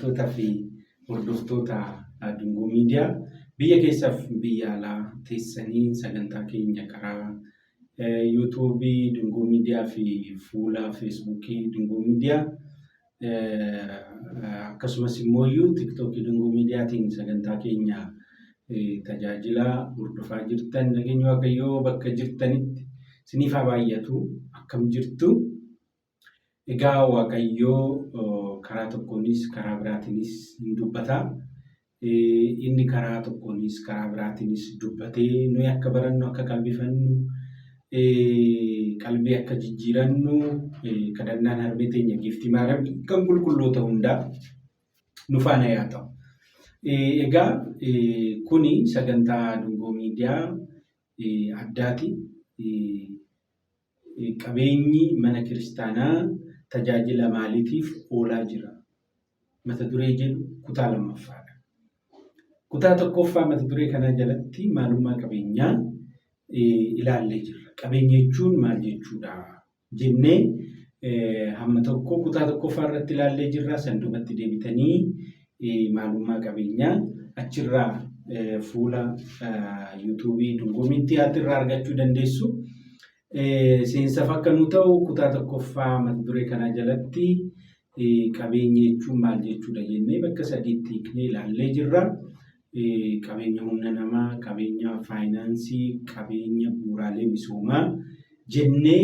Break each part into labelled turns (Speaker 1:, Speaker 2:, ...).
Speaker 1: Jaallattootaa fi hordoftoota Dungoo Miidiyaa biyya keessaaf biyya alaa teessanii sagantaa keenya karaa yuutuubii Dungoo Miidiyaa fi fuula Feesbuukii Dungoo Miidiyaa akkasumas immoo iyyuu tiktookii Dungoo Miidiyaatiin sagantaa keenya tajaajila hordofaa jirtan nageenyi Waaqayyoo bakka jirtanitti isiniif haa baay'atu. Akkam jirtu? Egaa Waaqayyoo karaa tokkoonis karaa biraatiinis hin dubbata. Inni karaa tokkoonis karaa biraatiinis dubbatee nuyi akka barannu, akka qalbifannu, qalbii akka jijjiirannu kadhannaan harmee teenya giiftii Maariyaam kan qulqulloota hundaa nu faana yaa ta'u. Egaa kuni sagantaa Dungoo Miidiyaa addaati. Qabeenyi mana kiristaanaa tajaajila maaliitiif oolaa jira? Mata duree jedhu kutaa lammaffaadha. Kutaa tokkoffaa mata duree kanaa jalatti maalummaa qabeenyaa ilaallee jirra. Qabeenya jechuun maal jechuudha? Jennee hamma tokko kutaa tokkoffaa irratti ilaallee jirra. San duubatti deebitanii maalummaa qabeenyaa achirraa fuula yuutuubii Dungoo Miidiyaatti irraa argachuu dandeessu. Seensaaf akka nu ta'u kutaa tokkoffaa mata duree kanaa jalatti qabeenya jechuun maal jechuudha jennee bakka sadiitti hiiknee ilaallee jirra. Qabeenya humna namaa, qabeenya faayinaansii, qabeenya bu'uuraalee misoomaa jennee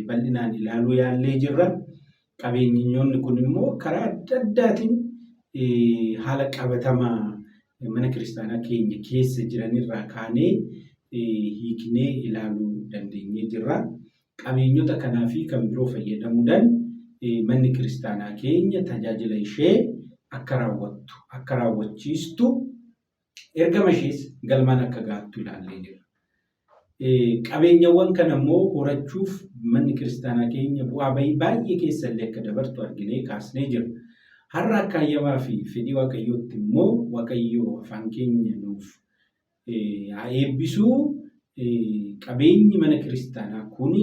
Speaker 1: bal'inaan ilaaluu yaallee jirra. Qabeenyonni kun immoo karaa adda addaatiin haala qabatamaa mana kiristaanaa keenya keessa jiranirraa kaanee hiiknee ilaaluu dandeenyee jirra. Qabeenyota kanaa fi kan biroo fayyadamuudhaan manni kiristaanaa keenya tajaajila ishee akka raawwattu, akka raawwachiistu, ergama ishees galmaan akka gahattu ilaallee jirra. Qabeenyawwan kana immoo horachuuf manni kiristaanaa keenya bu'aa bahii baay'ee keessa illee akka dabartu arginee kaasnee jirra. Har'a akka hayyamaa fi fedhii Waaqayyootti immoo Waaqayyo afaan keenya nuuf haa eebbisu qabeenyi mana kiristaanaa kun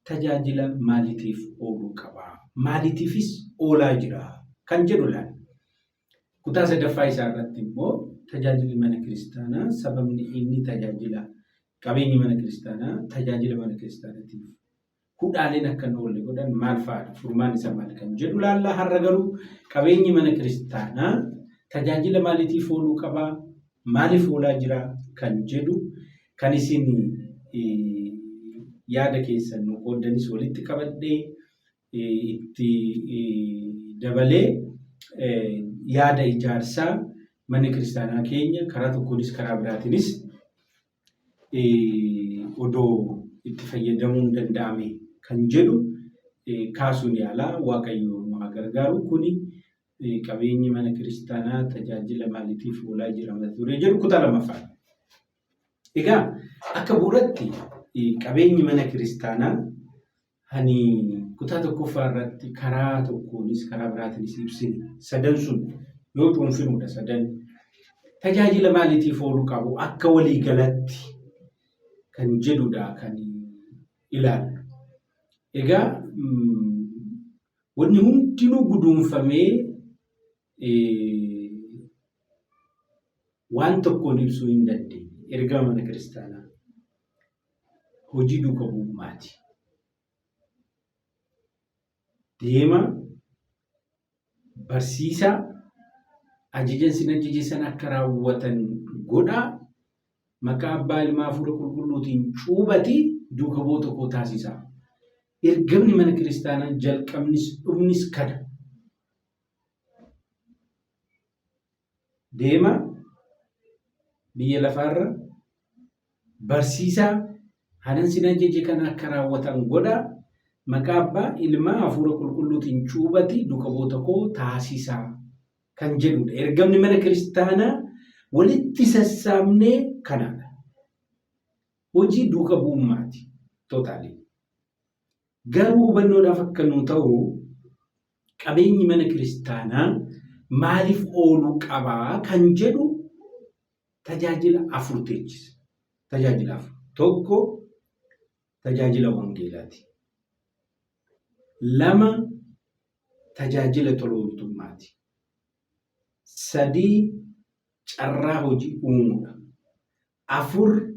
Speaker 1: tajaajila maaliitiif ooluu qaba? Maaliitiifis oolaa jira? Kan jedhu ilaalla. Kutaa sadaffaa isaa irratti immoo tajaajilli mana kiristaanaa sababni inni tajaajila qabeenyi mana kiristaanaa tajaajila mana kiristaanaatiif hudhaaleen akka hin oolle godhan maal fa'aadha? Furmaan isaa maal kan jedhu laalla. Har'a garuu qabeenyi mana kiristaanaa tajaajila maaliitiif ooluu qaba? Maaliif oolaa jira? Kan jedhu kan isin yaada keessan nu qooddanis walitti qabadhee itti dabalee yaada ijaarsaa manni kiristaanaa keenya karaa tokkoonis karaa biraatiinis odoo itti fayyadamuun danda'ame kan jedhu kaasuun yaalaa. Waaqayyo nu haa gargaaru. Kuni qabeenyi mana kiristaanaa tajaajila maaliitiif oolaa jira mata duree jedhu kutaa lammaffaadha. Egaa akka bu'uuratti qabeenyi mana kiristaanaa Ani kutaa tokkoffaa irratti karaa tokkoonis karaa biraatiinis ibsine sadan sun yoo cuunfinuudha sadan tajaajila maaliitiif ooluu qabu akka waliigalatti kan jedhudha kan ilaallu. Egaa wanni hundinuu guduunfamee waan tokkoon ibsuu hin dandeenye ergama mana kiristaanaa. Hojii duuka bu'ummaati. Deema barsiisaa ajaja isin ajaje sana akka raawwatan godhaa maqaa abbaa ilmaa hafuura qulqulluutiin cuubati duuka bu'oota koo taasisaa. Ergamni mana kiristaanaa jalqabnis dhumnis kana. Deema biyya lafaarra barsiisaa hanan sin ajaje kana akka raawwatan godhaa maqaa abbaa ilmaa hafuura qulqulluutiin cuubati duuka bu'oota koo taasisaa kan jedhudha. Ergamni mana kiristaanaa walitti sassaabnee kanaadha. Hojii duuka bu'ummaati. Totaalii. Garuu hubannoodhaaf akka nuu ta'u qabeenyi mana kiristaanaa maaliif ooluu qabaa kan jedhu tajaajila afur teechisa. Tajaajila afur. Tokko tajaajila wangeelaati. Lama tajaajila tola ooltummaati. 3 carraa hojii uumuudha. 4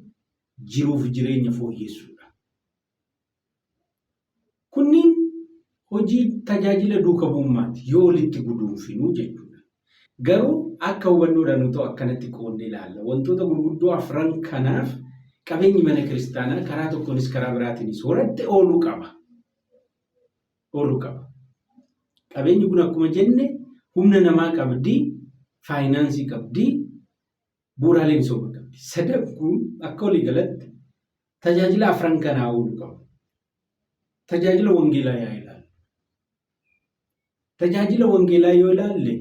Speaker 1: jiruuf jireenya fooyyessuudha. Kunniin hojii tajaajila duuka bu'ummaati yoo walitti guduunfinu jechuudha. Garuu akka hubannoodhaan nu ta'u akkanatti qoodnee ilaalla. Wantoota gurguddoo afran kanaaf qabeenyi mana kiristaanaa karaa tokkonis karaa biraatiinis horatte ooluu qaba. Ooluu qaba. Qabeenyi kun akkuma jenne humna namaa qabdi, faayinaansii qabdi, bu'uuraalee misoomaa qabdi. Sadan kun akka waliigalatti tajaajila afran kanaa ooluu qabu. Tajaajila wangeelaa yaa ilaallu. Tajaajila wangeelaa yoo ilaalle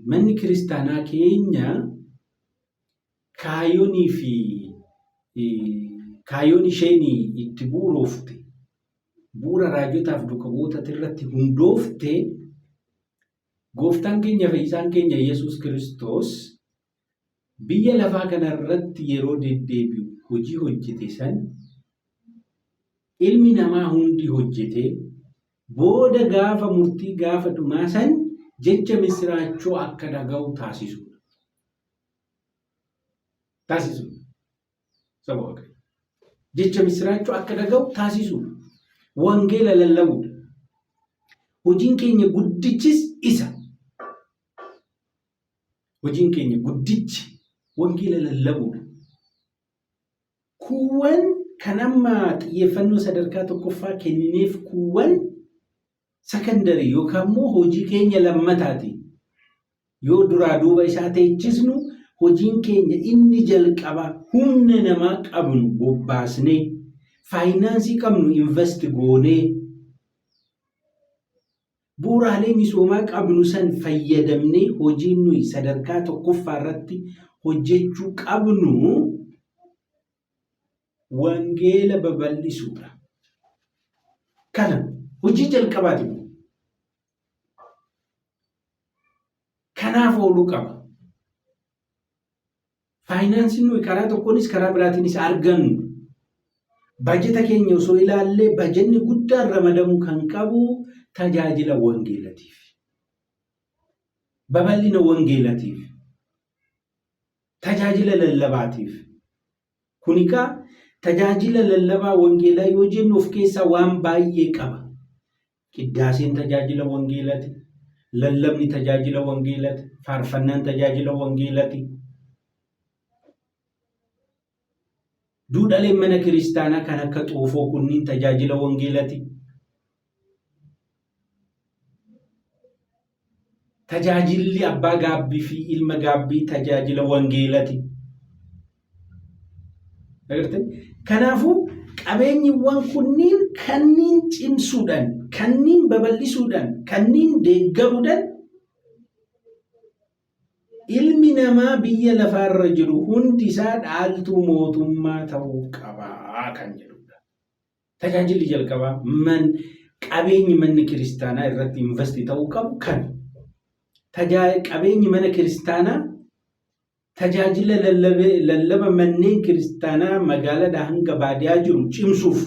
Speaker 1: manni kiristaanaa keenya kaayyoonii fi kaayyoon isheen itti bu'uuroofte bu'uura raajotaaf duuka bu'ootati irratti hundoofte Gooftaan keenya fayyisaan keenya Yesuus Kiristoos biyya lafaa kana irratti yeroo deddeebi'u hojii hojjete san ilmi namaa hundi hojjetee booda gaafa murtii gaafa dhumaa san jecha missiraachoo akka dhaga'u taasisuudha. Taasisuudha. Saba Waaqayyo. Jecha missiraachoo akka dhaga'u taasisuudha. Wangeela lallabuudha. Hojiin keenya guddichis isa. Hojiin keenya guddichi wangeela lallabuudha. Kuuwwan kan amma xiyyeeffannoo sadarkaa tokkoffaa kennineef kuuwwan secondary yookaan immoo hojii keenya lammataati. Yoo duraa duuba isaa teechisnu hojiin keenya inni jalqabaa humna namaa qabnu bobbaasnee faayinaansii qabnu invest goonee bu'uuraalee misoomaa qabnu san fayyadamnee hojiin nuyi sadarkaa tokkoffaa irratti hojjechuu qabnu wangeela babal'isuudha. Kana hojii jalqabaati kun. Kanaaf ooluu qaba. Faayinaansiin nuyi karaa tokkoonis karaa biraatiinis argannu bajeta keenya osoo ilaallee bajenni guddaan ramadamuu kan qabu tajaajila wangeelatiif. Babal'ina wangeelatiif. Tajaajila lallabaatiif. Kun egaa tajaajila lallabaa wangeelaa yoo jennu of keessaa waan baay'ee qaba. Qiddaaseen tajaajila wangeelati, lallabni tajaajila wangeelati, faarfannaan tajaajila wangeelati. Duudhaleen mana kiristaanaa kan akka xoofoo kunniin tajaajila wangeelati. Tajaajilli abbaa gaabbii fi ilma gaabbii tajaajila wangeelati. Agartanii? Kanaafuu qabeenyiwwan kunniin kanniin cimsuudhaan, kanniin babal'isuudhaan, kanniin deeggaruudhaan ilmi namaa biyya lafaarra jiru hundi isaa dhaaltuu mootummaa ta'uu qaba kan jedhudha. Tajaajilli jalqabaa man qabeenyi manni kiristaanaa irratti investi ta'uu qabu kami? Qabeenyi mana kiristaanaa tajaajila lallaba manneen kiristaanaa magaalaadhaa hanga baadiyaa jiru cimsuuf,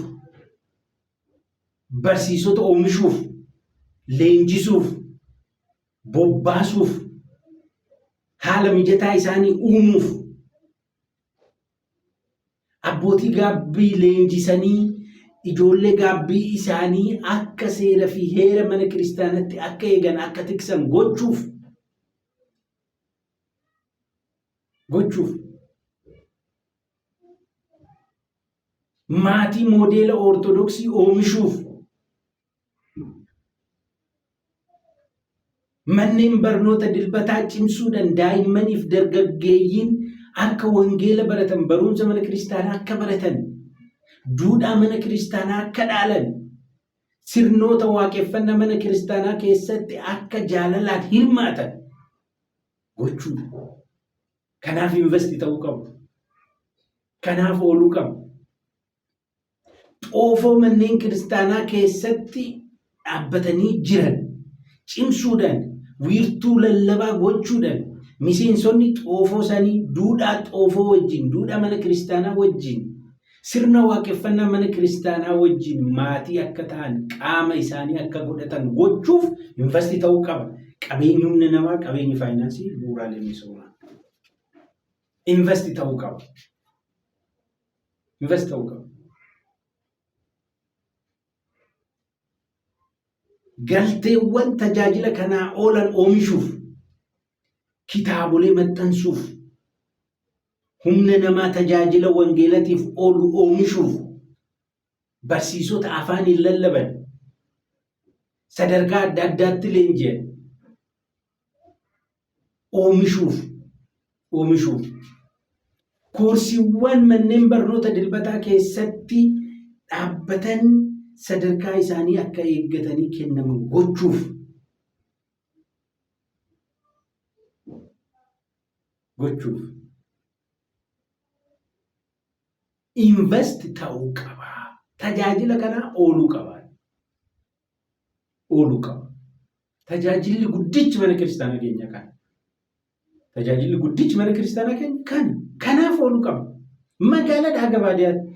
Speaker 1: barsiisota oomishuuf, leenjisuuf, bobbaasuuf, haala mijataa isaanii uumuuf Abbootii gaabbii leenjisanii ijoollee gaabbii isaanii akka seera fi heera mana kiristaanatti akka eegan akka tiksan gochuuf gochuuf maatii moodeela ortodoksii oomishuuf Manneen barnoota dilbataa cimsuudhaan daa'immaniif dargaggeeyyiin akka wangeela baratan, barumsa mana kiristaanaa akka baratan, duudhaa mana kiristaanaa akka dhaalan, sirnoota waaqeffannaa mana kiristaanaa keessatti akka jaalalaan hirmaatan gochuudha. Kanaaf investi ta'uu qabu. Kanaaf ooluu qabu. Xoofoo manneen kiristaanaa keessatti dhaabbatanii jiran cimsuudhaan wiirtuu lallabaa gochuudhaan miseensonni xoofoo sanii duudhaa xoofoo wajjin, duudhaa mana kiristaanaa wajjin, sirna waaqeffannaa mana kiristaanaa wajjin maatii akka ta'an qaama isaanii akka godhatan gochuuf investi ta'uu qaba. Qabeenyi humna namaa, qabeenyi faayinaansii, bu'uuraalee misoomaa. Invest ta'uu qaba. Invest ta'uu qaba. Galteewwan tajaajila kanaa oolan oomishuuf, kitaabolee maxxansuuf, humna namaa tajaajila wangeelatiif oolu oomishuuf, barsiisota afaaniin lallaban, sadarkaa adda addaatti leenji'an oomishuuf oomishuuf koorsiiwwan manneen barnoota dilbataa keessatti dhaabbatan sadarkaa isaanii akka eeggatanii kennaman gochuuf gochuuf invest ta'uu qaba. Tajaajila kanaa ooluu qaba. Ooluu qaba. Tajaajilli guddichi mana kiristaanaa keenya kana. Tajaajilli guddichi mana kiristaanaa keenya kana. Kanaaf ooluu qaba. Magaalaadhaa haga baadiyyaatti.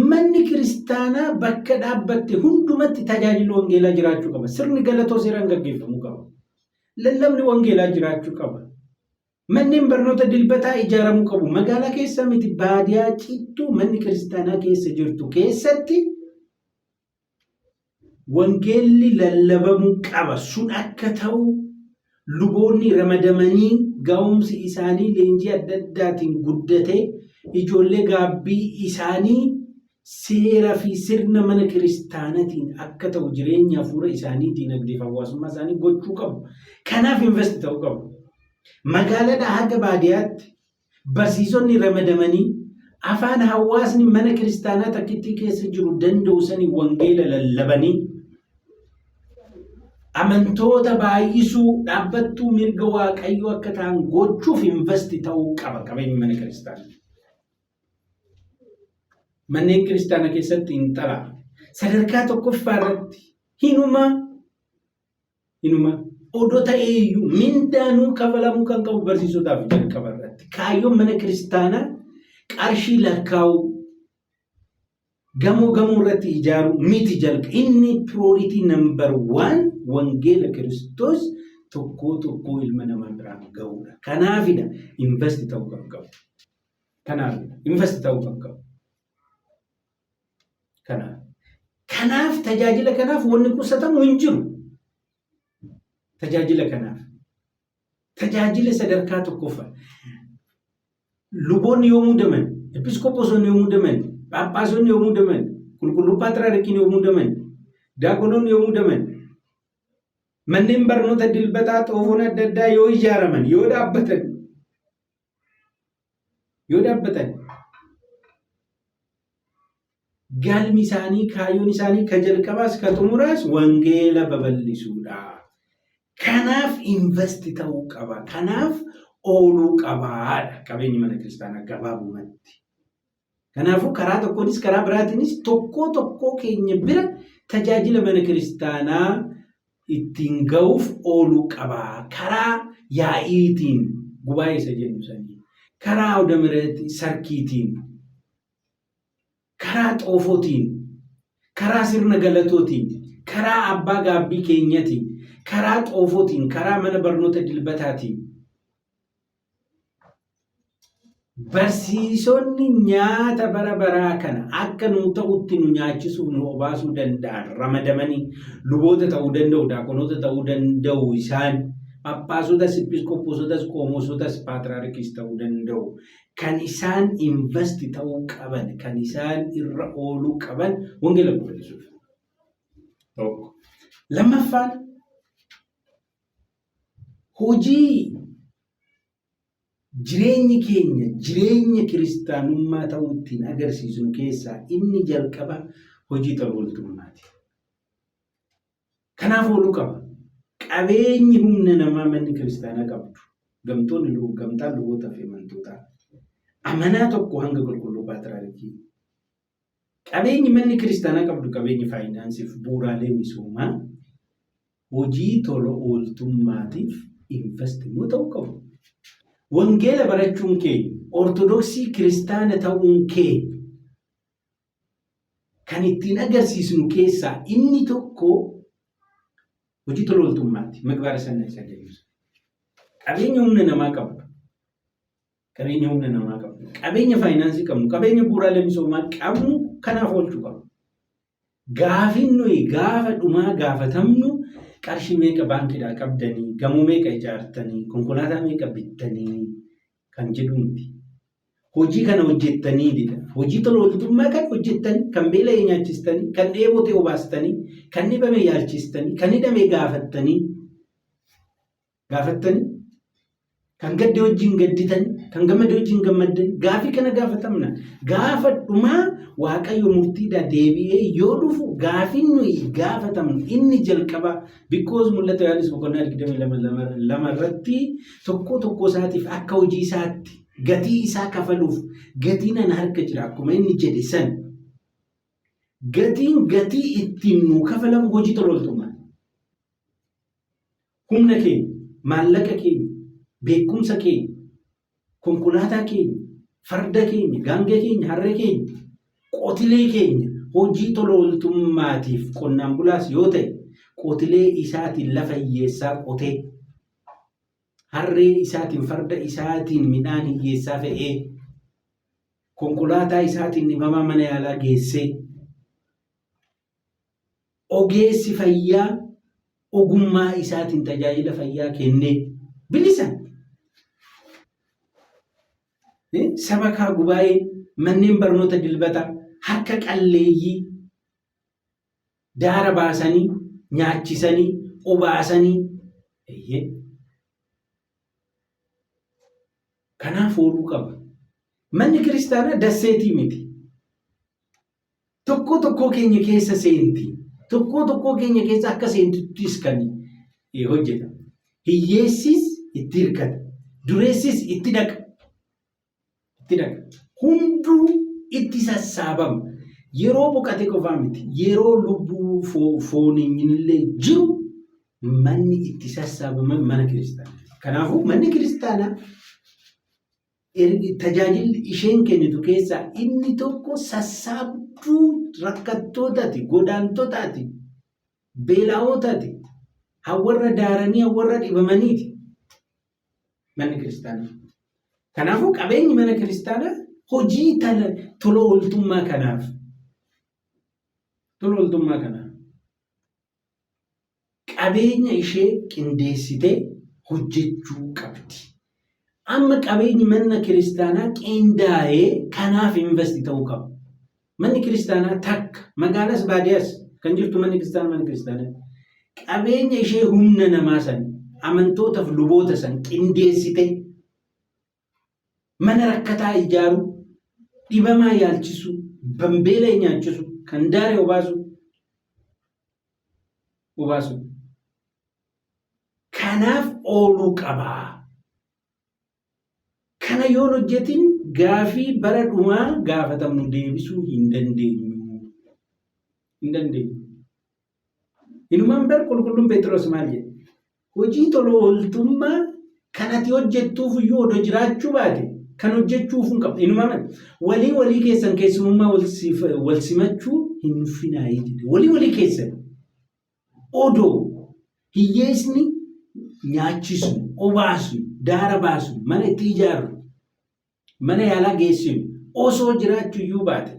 Speaker 1: Manni kiristaanaa bakka dhaabbatte hundumatti tajaajilli wangeelaa jiraachuu qaba. Sirni galatoo seeraan gaggeeffamuu qaba. Lallabni wangeelaa jiraachuu qaba. Manneen barnoota dilbataa ijaaramuu qabu. Magaalaa keessa miti baadiyaa cittuu manni kiristaanaa keessa jirtu keessatti wangeelli lallabamuu qaba. Sun akka ta'u luboonni ramadamanii ga'umsi isaanii leenjii adda addaatiin guddatee ijoollee gaabbii isaanii seera fi sirna mana kiristaanatiin akka ta'u jireenya hafuura isaanii diinagdee fi hawaasummaa isaanii gochuu qabu. Kanaaf invest ta'uu qabu. Magaaladhaa haga baadiyaatti barsiisonni ramadamanii afaan hawaasni mana kiristaanaa takkittii keessa jiru danda'u sanii wangeela lallabanii amantoota baay'isuu dhaabbattuu mirga waaqayyoo akka ta'an gochuuf invest ta'uu qaba qabeenyi mana kiristaanaa. Manneen kiristaanaa keessatti hin xalaa. Sadarkaa tokkoffaa irratti hinumaa Inuma odoo ta'ee iyyuu mindaanuu kafalamuu kan qabu barsiisotaaf jalqaba irratti. Kaayyoon mana kiristaanaa qarshii lakkaa'uu gamoo gamoo irratti ijaaruu miti jalqa. Inni priority number one wangeela Kiristoos tokkoo tokkoo ilma namaa biraan ga'uudha. Kanaafidha invest ta'uu kan qabu. Kanaafidha invest ta'uu kan qabu. Kanaaf. Kanaaf tajaajila kanaaf wanni qusatamu hin jiru. Tajaajila kanaaf. Tajaajila sadarkaa tokkoffaa. Luboonni yoo muudaman, episkoposonni yoo muudaman, phaaphaasonni yoo muudaman, qulqulluu paatraarikiin yoo muudaman, daaqonoonni yoo muudaman, manneen barnoota dilbataa xoofoon adda addaa yoo ijaaraman, yoo dhaabbatan, yoo dhaabbatan galmi isaanii kaayyoon isaanii ka jalqabaas ka xumuraas wangeela babal'isuudha. Kanaaf invest ta'uu qaba. Kanaaf ooluu qabaadha qabeenyi mana kiristaanaa gabaabumatti. Kanaafuu karaa tokkoonis karaa biraatiinis tokkoo tokkoo keenya bira tajaajila mana kiristaanaa ittiin ga'uuf ooluu qaba. Karaa yaa'iitiin gubaa'ee isa jennu sanii, karaa awdamireetti sarkiitiin, karaa xoofootiin, karaa sirna galatootiin, karaa abbaa gaabbii keenyatiin, karaa xoofootiin, karaa mana barnoota dilbataatiin Barsiisonni nyaata bara baraa kana akka nuu ta'utti nu nyaachisuuf nu obaasuu danda'an ramadamanii luboota ta'uu danda'u, daaqonoota ta'uu danda'u isaan phaphaasotas, episkopoosotas, qoomosotas, paatraarkiis ta'uu danda'u. Kan isaan invest ta'uu qaban, kan isaan irra ooluu qaban wangeela babal'isuuf. Tokko. Lammaffaan hojii Jireenyi keenya jireenya kiristaanummaa ta'uu ittiin agarsiisnu keessaa inni jalqaba hojii tola ooltummaati. Kanaaf ooluu qaba. Qabeenyi humna namaa manni kiristaanaa qabdu gamtoonni gamtaan luboota fi amantootaa amanaa tokko hanga qulqulluu paatraarikii qabeenyi manni kiristaanaa qabdu qabeenyi faayinaansiif bu'uuraalee misoomaa hojii tola ooltummaatiif invest immoo ta'uu qabu. Wangeela barachuun keenya, Ortodoksii kiristaana ta'uun keenya kan ittiin agarsiisnu keessaa inni tokko Hojii tola ooltummaati. Migbaara sannaa isa jedhu. Qabeenya humna namaa qabdu. Qabeenya humna namaa qabnu. Qabeenya faayinaansii qabnu. Qabeenya bu'uuraalee misoomaa qabnu kanaaf oolchuu qabnu. Gaafiin nuyi gaafa dhumaa gaafatamnu qarshii meeqa baankiidhaa qabdanii, gamoo meeqa ijaartanii, konkolaataa meeqa bittanii kan jedhu miti. Hojii kana hojjettanii dida. Hojii tola ooltummaa kan hojjettanii, kan beela'e nyaachistanii, kan dheebote obaastanii, kan dhibame yaalchistanii, kan hidhame gaafattanii, gaafattanii, kan gadde wajjin gadditanii, kan gammade wajjin gammaddanii, gaafii kana gaafatamna. Gaafa dhumaa Waaqayyo murtiidhaa deebi'ee yoo dhufu gaafiin nuyi gaafatamnu inni jalqaba because mul'ata Yohaannis boqonnaa 22 irratti tokkoo tokkoo isaatiif akka hojii isaatti gatii isaa kafaluuf gatiin ana harka jira akkuma inni jedhe san gatiin gatii ittiin nuu kafalamu hojii tola ooltummaa. Humna keenya, maallaqa keenya, beekumsa keenya, konkolaataa keenya, farda keenya, gaangee keenya, harree keenya, qotilee keenya hojii tola ooltummaatiif qonnaan bulaas yoo ta'e qotilee isaatiin lafa hiyyeessaa qotee harree isaatiin farda isaatiin midhaan hiyyeessaa fe'ee konkolaataa isaatiin dhibamaa mana yaalaa geessee Ogeessi fayyaa ogummaa isaatiin tajaajila fayyaa kennee bilisa. Sabakaa gubaa'ee manneen barnoota dilbataa harka qalleeyyii daara baasanii nyaachisanii obaasanii eeyyee. Kanaaf ooluu qaba. Manni kiristaanaa dasseetii miti. Tokkoo tokkoo keenya keessa seenti. Tokkoo tokkoo keenya keessa akka seentuttis kan hojjeta. Hiyyeessis itti hirkata. Dureessis itti dhaqa. Itti dhaqa. Hunduu itti sassaabama. Yeroo boqate qofaa miti. Yeroo lubbuu fooniin illee jiru manni itti sassaabaman mana kiristaanaati. Kanaafuu manni kiristaanaa Tajaajilli isheen kennitu keessaa inni tokko sassaabduu rakkattootaati, godaantotaati, beela'ootaati, hawwarra daaranii, hawwarra dhibamaniiti. Manni kiristaanaa. Kanaafuu qabeenyi mana kiristaanaa hojii tola ooltummaa kanaaf tola ooltummaa kanaaf qabeenya ishee qindeessitee hojjechuu qabdi. Amma qabeenyi mana kiristaanaa qindaa'ee kanaaf investi ta'uu qaba. Manni kiristaanaa takka magaalaas baadiyyaas kan jirtu manni kiristaanaa mana kiristaanaa qabeenya ishee humna namaa san amantootaaf luboota san qindeessitee mana rakkataa ijaaruu, dhibamaa yaalchisuu, bambeela'e nyaachisuu, kan daare obaasuu, obaasuu. Kanaaf ooluu qaba. Kana yoon hojjetin gaafii bara dhumaa gaafatamnu deebisuu hin dandeenyu. Hin dandeenyu. Inumaan bar qulqulluun Pheexiroos maal jedhe? Hojii tola ooltummaa kan ati hojjettuuf iyyuu odoo jiraachuu baate kan hojjechuuf hin qabdu. Inumaan walii walii keessan keessumummaa wal simachuu hin nuffinaayii jedhe. Walii walii keessan odoo hiyyeessni nyaachisnu, obaasnu, daara baasnu, mana itti ijaarru, mana yaalaa geessinu osoo jiraachuu iyyuu baate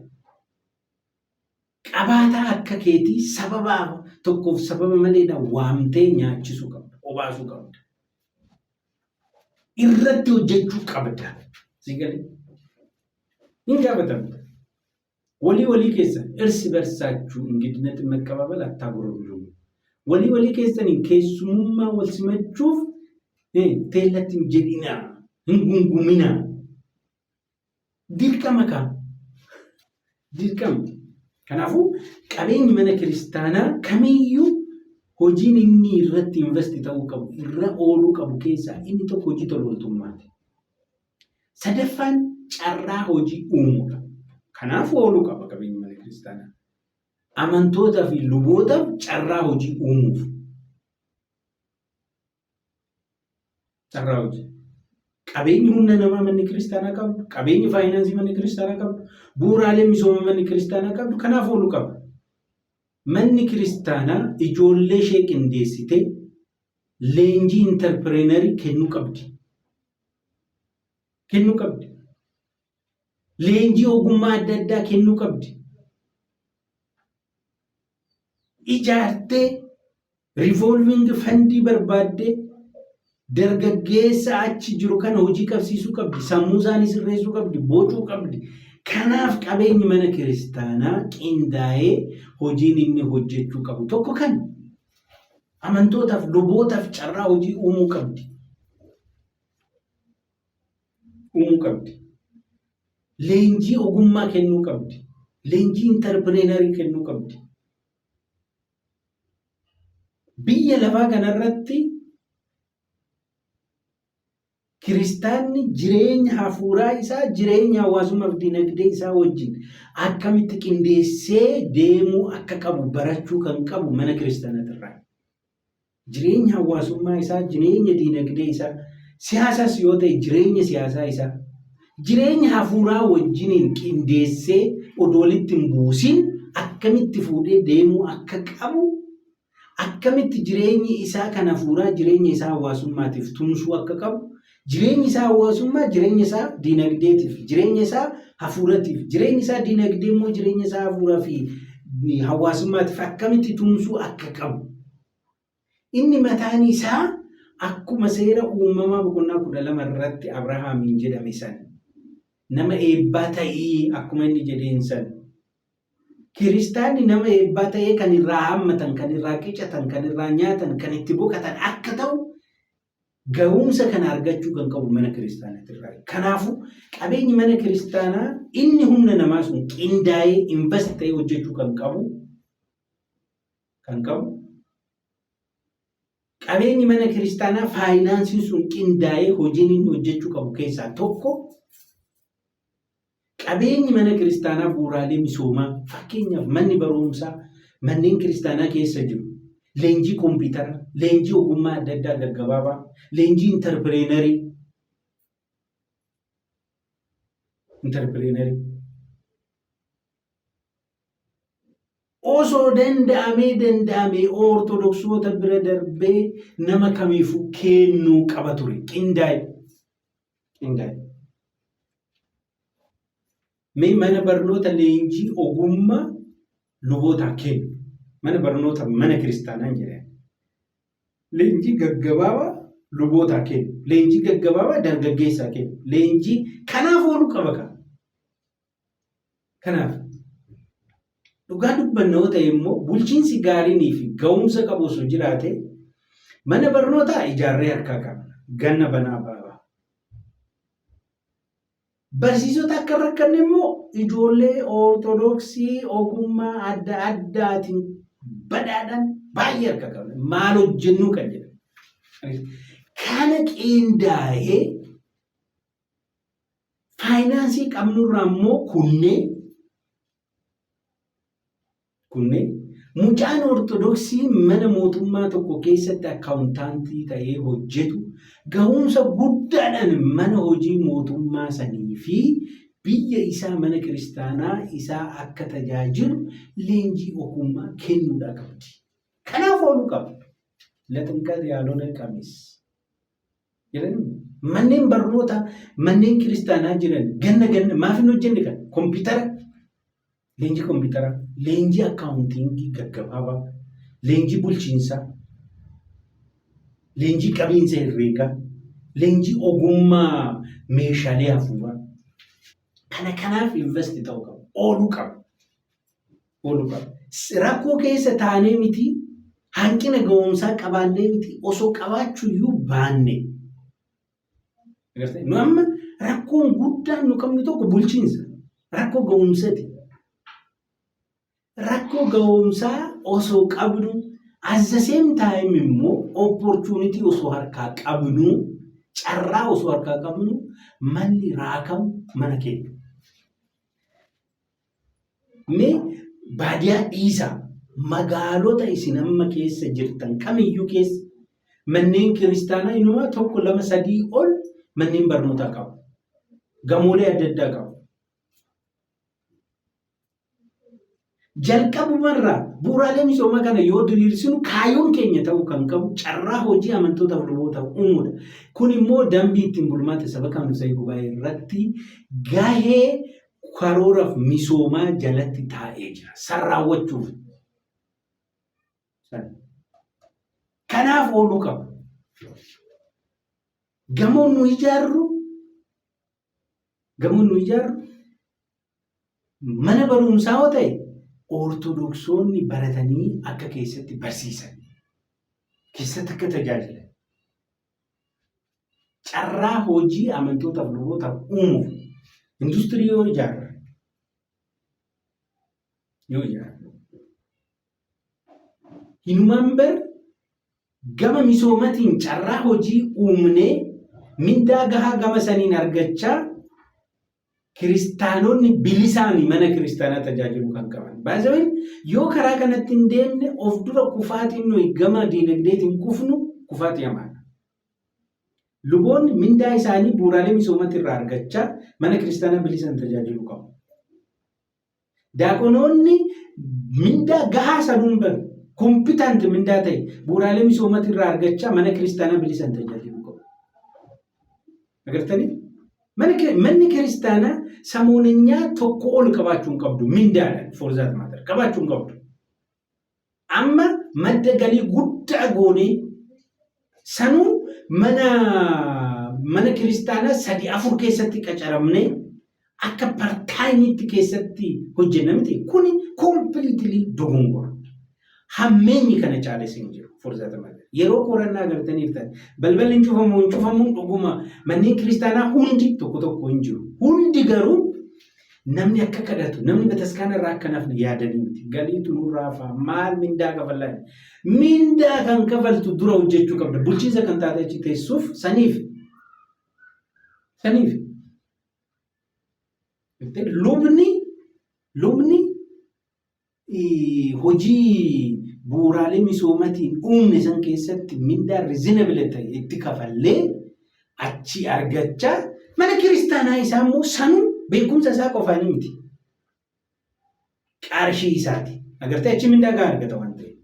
Speaker 1: qabaataa akka keetii sababa tokkoof sababa maleedhaan waamtee nyaachisuu qabda, obaasuu qabda. Irratti hojjechuu qabda. Si galee? Hin gaafatamta. Walii walii keessan irsi barsaachuu ingidinati maqqababal attaagurumrumu. Walii walii keessaniin keessumummaa wal simachuuf teellatti hin jedhinaa, hin gunguminaa. Dirqama kaa. Dirqama. Kanaafuu qabeenyi mana kiristaanaa kamiyyuu hojiin inni irratti investi ta'uu qabu, irra ooluu qabu keessaa inni tokko hojii tola ooltummaati. Sadaffaan carraa hojii uumuudha. Kanaafuu ooluu qaba qabeenyi mana kiristaanaa. Amantootaa fi lubootaaf carraa hojii uumuuf. Carraa hojii. Qabeenyi humna namaa manni kiristaanaa qabdu, qabeenyi faayinaansii manni kiristaanaa qabdu, bu'uuraalee misooma manni kiristaanaa qabdu kanaaf ooluu qaba. Manni kiristaanaa ijoollee ishee qindeessitee leenjii intarpireenarii kennuu qabdi. Kennuu qabdi. Leenjii ogummaa adda addaa kennuu qabdi. Ijaartee riivolving fandii barbaaddee dargaggeessa achi jiru kana hojii qabsiisuu qabdi. Sammuu isaanii sirreessuu qabdi. Bocuu qabdi. Kanaaf qabeenyi mana kiristaanaa qindaa'ee hojiin inni hojjechuu qabu tokko kan amantootaaf lubootaaf carraa hojii uumuu qabdi. Uumuu qabdi. Leenjii ogummaa kennuu qabdi. Leenjii intarpireenarii kennuu qabdi. Biyya lafaa kanarratti kiristaanni jireenya hafuuraa isaa jireenya hawaasummaa fi dinagdee isaa wajjin akkamitti qindeessee deemuu akka qabu barachuu kan qabu mana kiristaanaatirraa. Jireenya hawaasummaa isaa, jireenya dinagdee isaa, siyaasas yoo ta'e jireenya siyaasaa isaa, jireenya hafuuraa wajjiniin qindeessee odoo walitti hin buusin akkamitti fuudhee deemuu akka qabu, akkamitti jireenyi isaa kan hafuuraa jireenya isaa hawaasummaatiif tumsuu akka qabu, jireenyi isaa hawaasummaa jireenya isaa dinagdeetiif, jireenya isaa hafuuratiif, jireenyi isaa dinagdee immoo jireenya isaa hafuuraa fi hawaasummaatiif akkamitti tumsuu akka qabu. Inni mataan isaa akkuma seera uumamaa boqonnaa 12 irratti Abrahaamiin jedhame san nama eebbaa ta'ii akkuma inni jedheen san kiristaanni nama eebbaa ta'ee kan irraa hammatan, kan irraa qicatan, kan irraa nyaatan, kan itti boqatan akka ta'u ga'umsa kana argachuu kan qabu mana kiristaanaatirraa. Kanaafuu qabeenyi mana kiristaanaa inni humna namaa sun qindaa'ee invest ta'ee hojjechuu kan qabu kan qabu qabeenyi mana kiristaanaa faayinaansiin sun qindaa'ee hojiin inni hojjechuu qabu keessaa tokko qabeenyi mana kiristaanaa bu'uuraalee misoomaa fakkeenyaaf manni barumsaa manneen kiristaanaa keessa jiru leenjii kompiitaraa, leenjii ogummaa adda addaa gaggabaabaa, leenjii intarpireenarii intarpireenarii Osoo danda'amee danda'amee Ortodoksoota bira darbee nama kamiifuu kennuu qaba ture. Qindaa'e. Qindaa'e. Mee mana barnoota leenjii ogummaa lubootaa kennu. Mana barnoota mana kiristaanaan jedhan. Leenjii gaggabaabaa lubootaa kennu. Leenjii gaggabaabaa dargaggeessaa kennu. Leenjii kanaaf ooluu qaba kan. Kanaaf dhugaa dubbanna yoo ta'e immoo bulchiinsi gaariinii fi ga'umsa qabu osoo jiraate mana barnootaa ijaarree harkaa qabna. Ganna banaa baaba. Barsiisota akka hin rakkanne immoo ijoollee Ortodoksii ogummaa adda addaatiin badhaadhan baay'ee harka qabna. Maal hojjennuu kan jedhan. Kana qindaa'ee Faayinaansii qabnurraa immoo kunnee kunnee mucaan Ortodoksii mana mootummaa tokko keessatti akkaawuntaantii ta'ee hojjetu ga'umsa guddaadhaan mana hojii mootummaa sanii fi biyya isaa mana kiristaanaa isaa akka tajaajilu leenjii ogummaa kennuudhaa qabdi. Kanaaf ooluu qaba. Laximqat yaalona qamis. Jedhanii manneen barnoota manneen kiristaanaa jiran ganna ganna maaf hin hojjenne kan kompiitara leenjii kompiitara leenjii akkaawuntiingii gaggabaabaa leenjii bulchiinsaa leenjii qabiinsa herreegaa leenjii ogummaa meeshaalee hafuuraa kana kanaaf investi ta'uu qaba ooluu qaba. ooluu qaba. Rakkoo keessa taanee miti hanqina ga'umsaa qabaannee miti osoo qabaachuuyyuu baanne. Agartee? Nu amma rakkoon guddaan nu qabnu tokko bulchiinsa. Rakkoo ga'umsati. Rakkoo ga'umsaa osoo qabnu at the same time immoo opportunity osoo harkaa qabnu carraa osoo harkaa qabnu manni raakamu mana keenya. Mee baadiyaa dhiisaa magaalota isin amma keessa jirtan kamiyyuu keessa manneen kiristaanaa inumaa tokko lama sadii ol manneen barnootaa qabu. Gamoolee adda addaa qabu. Jalqabumarraa bu'uuraalee misoomaa kana yoo diriirsinu kaayyoon keenya ta'uu kan qabu carraa hojii amantootaaf lubootaaf uumuudha. Kun immoo dambii ittiin bulmaata sabakaa manfasaawi gubaa'ee irratti gahee karooraaf misoomaa jalatti taa'ee jira. San raawwachuuf. San. Kanaaf ooluu qaba. Gamoon nu ijaarru gamoon nu ijaarru mana barumsaa yoo ta'e ortodoksoonni baratanii akka keessatti barsiisan keessatti akka tajaajilan carraa hojii amantootaaf lubootaaf uumuuf industirii yoo ijaarre hinumaan bar gama misoomatiin carraa hojii uumnee mindaa gahaa gama saniin argachaa kiristaanonni bilisaan mana kiristaanaa tajaajiluu kan qaban. Baay'een yoo karaa kanatti hin deemne of dura kufaatiin nuyi gama diinagdeetiin kufnu kufaatii hamaadha. Luboonni mindaa isaanii bu'uuraalee misoomatti irraa argachaa mana kiristaanaa bilisaan tajaajiluu qabu. Daaqonoonni mindaa gahaa sanuun baru competent mindaa ta'e bu'uuraalee misoomatti irraa argachaa mana kiristaanaa bilisaan tajaajiluu qabu. Agartanii? Manni kiristaanaa samoonenyaa tokko ol qabaachuu hin qabdu mindaadhaan for that matter qabaachuu hin qabdu. Amma madda galii guddaa goonee sanuu mana kiristaanaa sadi afur keessatti qacaramnee akka part-timeitti keessatti hojjenna miti. Kuni completely dogongora. Hammeenyi kana caales hin jiru for that matter. Yeroo qorannaa agartaniirtan balballi hin cufamu hin cufamu dhuguma manneen kiristaanaa hundi tokko tokko hin jiru. Hundi garuu namni akka kadhatu namni bataskaana irraa akka nafne yaadanii miti. Galiitu nurraa hafaa maal mindaa kafallaa. Mindaa kan kafaltu dura hojjechuu qabda. Bulchiinsa kan taate achi teessuuf saniif. Saniif. Lubni hojii bu'uuraalee misoomatiin uumne san keessatti mindaa reasonable ta'e itti kafallee achi argachaa mana kiristaanaa isaa immoo sanuu beekumsa isaa qofaanii miti. Qarshii isaati. Agartee achi mindaa gahaa argata waan ta'eef.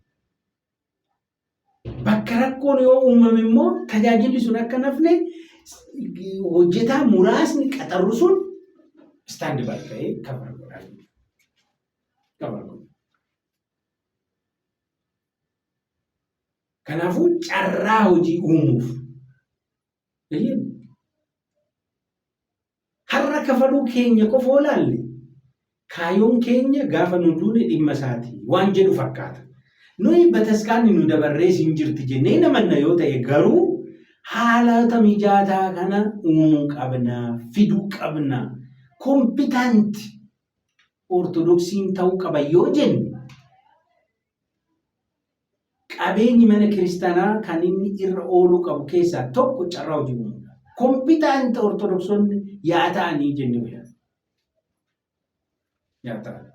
Speaker 1: Bakka rakkoon yoo uumame immoo tajaajilli sun akka nafne hojjetaa muraasni qaxarru sun stand by ta'ee cover godhaa jechuudha. Cover godha. Kanaafuu carraa hojii uumuuf har'a kafaluu keenya qofa olaalle kaayoon keenya gaafa nu duune dhimma isaati waan jedhu fakkaata. Nuyi bataskaanni nu dabarrees hin jirti jennee namanna yoo ta'e garuu haalota mijataa kana uumuu qabna, fiduu qabna. Competent ortodoksiin ta'uu qaba yoo jenne qabeenyi mana kiristaanaa kan inni irra ooluu qabu keessaa tokko carraa hojii uumuudha. Competent ortodoksonni yaa ta'anii jennee yaadna. Yaa ta'an.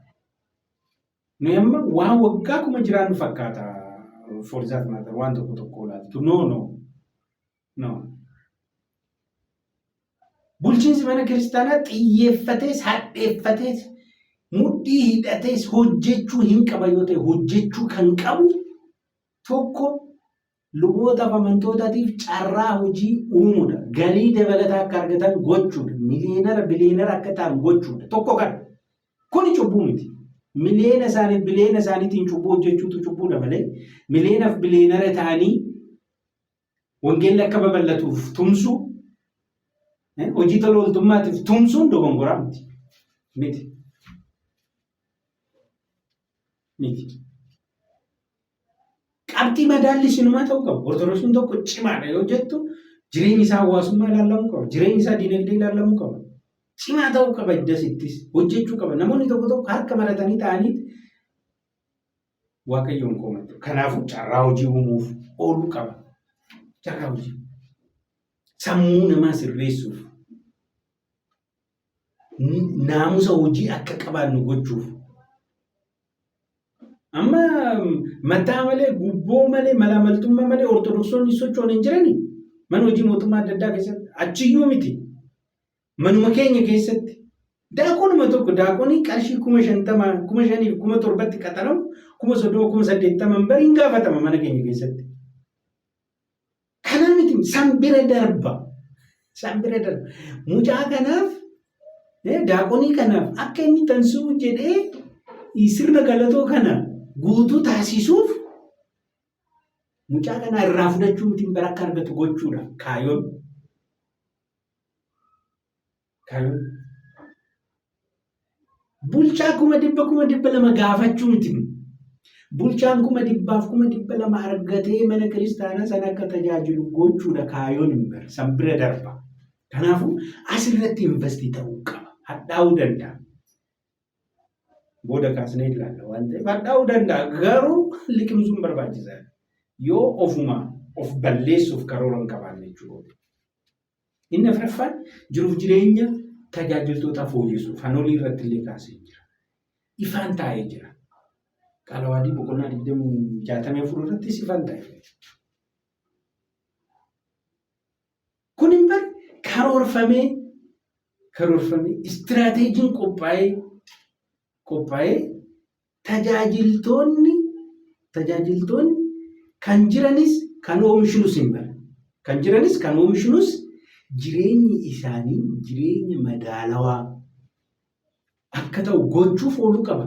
Speaker 1: Nuyi amma waan waggaa 1000 jiraannu fakkaata for that matter waan tokko tokko ilaaltu. No, no. No. Bulchiinsi mana kiristaanaa xiyyeeffatees hadheeffatees mudhii hidhatees hojjechuu hin qaba yoo ta'e hojjechuu kan qabu tokko lubootaaf amantootaatiif carraa hojii uumuudha. Galii dabalataa akka argatan gochuudha. Miliyeenara biliyeenara akka ta'an gochuudha. Tokko kana. Kuni cubbuu miti. Miliyeena isaaniif biliyeena isaaniitiin cubbuu hojjechuutu cubbuudha malee miliyeenaaf biliyeenara ta'anii wangeelli akka babal'atuuf tumsuu hojii tola ooltummaatiif tumsuun dogongoraa miti. Miti. Miti. Qabxii madaalli sinumaa ta'uu qaba. Ortodoksiin tokko cimaadha yoo jettu jireenyi isaa hawaasummaa ilaalamuu qaba. Jireenyi isaa diinagdee ilaalamuu qaba. Cimaa ta'uu qaba iddasittis hojjechuu qaba. Namoonni tokko tokko harka maratanii ta'anii Waaqayyoon komatu. Kanaafuu carraa hojii uumuuf ooluu qaba. Carraa hojii. Sammuu namaa sirreessuuf. Naamusa hojii akka qabaannu gochuuf. Amma mataa malee, gubboo malee, malaamaltummaa malee ortodoksonni socho'an hin jirani. Mana hojii mootummaa adda addaa keessatti achiyyuu miti. Manuma keenya keessatti. Daaqonuma tokko daaqonii qarshii 50,000, 5,000 fi 7,000tti qaxaramu 30,000, 80,000 bari hin gaafatama mana keenya keessatti. Kana miti san bira darba. San bira darba. Mucaa kanaaf daaqonii kanaaf akka inni tansuu jedhee sirna galatoo kana guutuu taasisuuf mucaa kana irraa fudhachuu miti bara akka argatu gochuudha kaayoon. Kaayoon. Bulchaa 100,000 200,000 gaafachuu miti. Bulchaan 100,000f 200,000 argatee mana kiristaanaa sana akka tajaajilu gochuudha kaayoon hin bara. San bira darba. Kanaafuu asirratti investii ta'uu qaba. Hadhaa'uu danda'a. Booda kaasnee ilaalla waan ta'eef hadhaa'uu danda'a. Garuu liqimsuun barbaachisaadha. Yoo ofuma of balleessuuf karoora hin qabaanne jechuudha. Inni afraffaan jiruuf jireenya tajaajiltootaa fooyyessuu kan olii irratti illee kaasee jira. Ifaan taa'ee jira. Qaalawaadii boqonnaa 64 irrattis ifaan taa'ee jira. Kun hin bar karoorfamee karoorfamee istiraateejiin qophaa'ee qophaa'ee Tajaajiltoonni tajaajiltoonni kan jiranis kan oomishnus hin bara. Kan jiranis kan oomishnus jireenyi isaanii jireenya madaalawaa akka ta'u gochuuf ooluu qaba.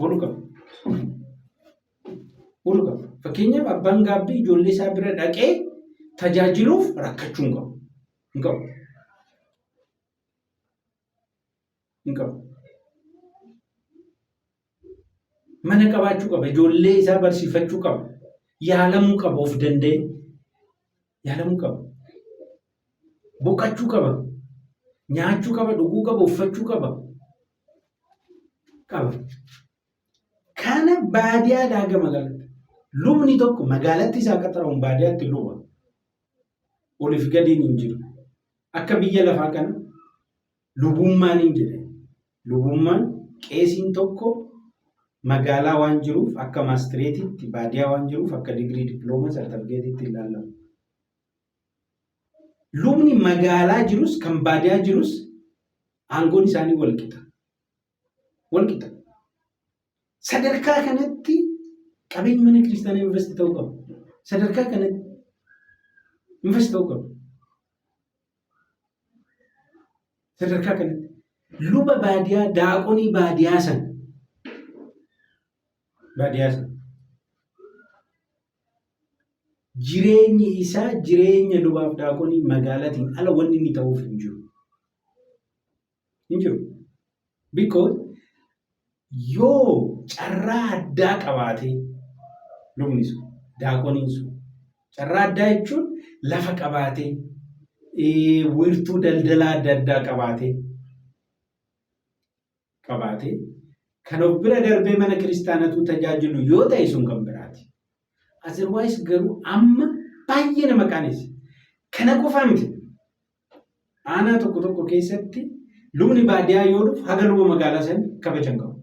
Speaker 1: Ooluu qaba. Ooluu qaba. Fakkeenyaaf abbaan gaabbii ijoollee isaa bira dhaqee tajaajiluuf rakkachuu hin qabu. Hin qabu. Hin qabu. Mana qabaachuu qaba. Ijoollee isaa barsiifachuu qaba. Yaalamuu qaba of danda'e. Yaalamuu qaba. Boqachuu qaba. Nyaachuu qaba, dhuguu qaba, uffachuu qaba. Qaba. Kana baadiyaadhaa haga magaalaatti. Lubni tokko magaalatti isaa qaxaramu baadiyaatti luba. Oliif gadiin hin jiru. Akka biyya lafaa kana lubummaan hin jedhe. Lubummaan qeesiin tokko magaalaa waan jiruuf akka maastireetiitti baadiyaa waan jiruuf akka digirii dippiloomaa sartifikeetiitti hin laallamu. Lubni magaalaa jirus kan baadiyaa jirus aangoon isaanii wal qixa. Wal qixa. Sadarkaa kanatti qabeenyi mana kiristaanaa invest ta'uu qaba. Sadarkaa kanatti invest ta'uu qaba. Sadarkaa kanatti luba baadiyaa daaqonii baadiyaa san baadiyaa san jireenyi isaa jireenya lubaaf daaqonii magaalaatiin ala wanni inni ta'uuf hin jiru. Hin jiru. Because yoo carraa addaa qabaatee lubni sun daaqoniin sun carraa addaa jechuun lafa qabaatee wiirtuu daldalaa adda addaa qabaatee qabaatee kan of bira darbee mana kiristaanatuu tajaajilu yoo ta'e sun kan biraati. Otherwise garuu amma baay'ee nama qaanessa. Kana qofaa miti. Aanaa tokko tokko keessatti lubni baadiyaa yoo dhufu haga luba magaalaa san kabaja hin qabu.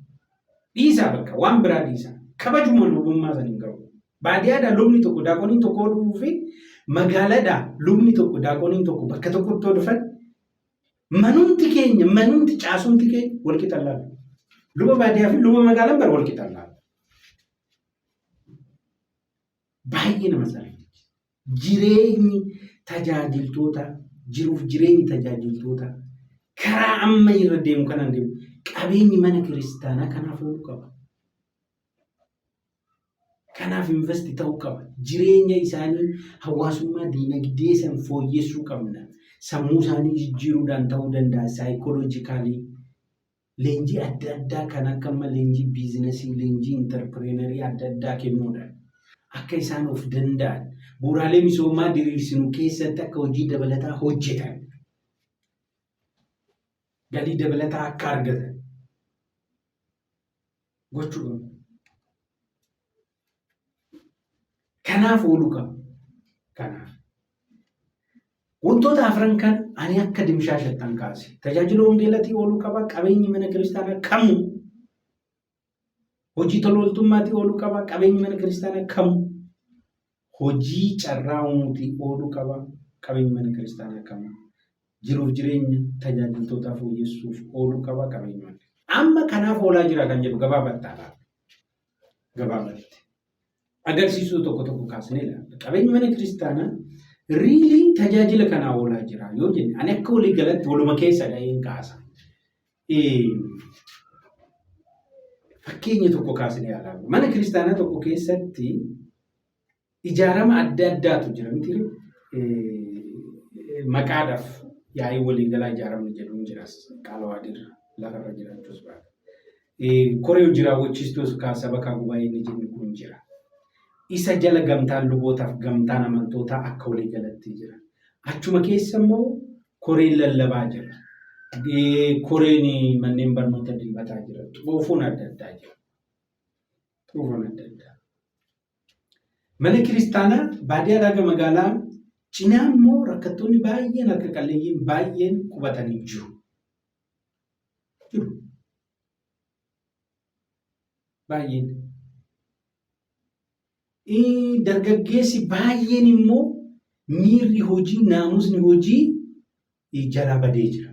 Speaker 1: Dhiisaa bakka waan biraa dhiisaa. Kabajuma lubummaa san hin qabu. Baadiyaadhaa lubni tokko daaqoniin tokko yoo dhufuu fi magaalaadhaa lubni tokko daaqoniin tokko bakka tokkotti yoo dhufan manumti keenya manumti caasumti keenya wal qixa laalu. Luba baadiyaa fi luba magaalaan bar wal qixa laalu. Baay'ee nama saalfachiisa. Jireenyi tajaajiltoota jiruuf jireenyi tajaajiltoota karaa amma irra deemu kanaan deemu qabeenyi mana kiristaanaa kanaaf ooluu qaba. Kanaaf investi ta'uu qaba. Jireenya isaanii hawaasummaa diinagdee san fooyyessuu qabna. Sammuu isaanii jijjiiruudhaan ta'uu danda'a. Saayikooloojikaalii leenjii adda addaa kan akka amma leenjii biizinasii, leenjii intarpireenarii adda addaa kennuudhaan akka isaan of danda'an bu'uuraalee misoomaa diriirsinu keessatti akka hojii dabalataa hojjetan galii dabalataa akka argatan gochuu qabna. Kanaaf ooluu qaba. Kanaaf. Wantoota afran kan ani akka dimshaashattan kaase. Tajaajila wangeelatii ooluu qaba. Qabeenyi mana kiristaanaa kamuu. Hojii tola ooltummaatii ooluu qaba. Qabeenyi mana kiristaanaa kamuu. Hojii carraa uumuutii ooluu qaba. Qabeenyi mana kiristaanaa kamuu. Jiruuf jireenya tajaajiltootaa fooyyessuuf ooluu qaba qabeenyi manni. Amma kanaaf oolaa jira kan jedhu gabaabatti haala. Gabaabatti. Agarsiisuu tokko tokko kaasnee ilaalla. Qabeenyi mana kiristaanaa riilii tajaajila kanaa oolaa jira yoo jenne ani akka walii galatti waluma keessa dha'een kaasa. Fakkeenya tokko kaasnee ilaalla. Mana kiristaanaa tokko keessatti ijaarama adda addaatu jira miti maqaadhaaf yaa'ii waliigalaa ijaaramni jedhu hin jiras qaalawaadiirra lafarra jiraachuus baata. Koree hojii raawwachiistuus kaa sabakaa gubaa'ee inni jennu kun jira. Isa jala gamtaan lubootaaf gamtaan amantootaa akka waliigalatti jira. Achuma keessa immoo koreen lallabaa jira. Koreen manneen barnoota dilbataa jira. Xoofoon adda addaa jira. Xoofoon adda addaa. Mana kiristaanaa baadiyyaa haga magaalaa cinaa immoo rakkattoonni baay'een harka qalleeyyiin baay'een qubatanii jiru. Jiru. Baay'een. Dargaggeessi baay'een immoo miirri hojii naamusni hojii jalaa badee jira.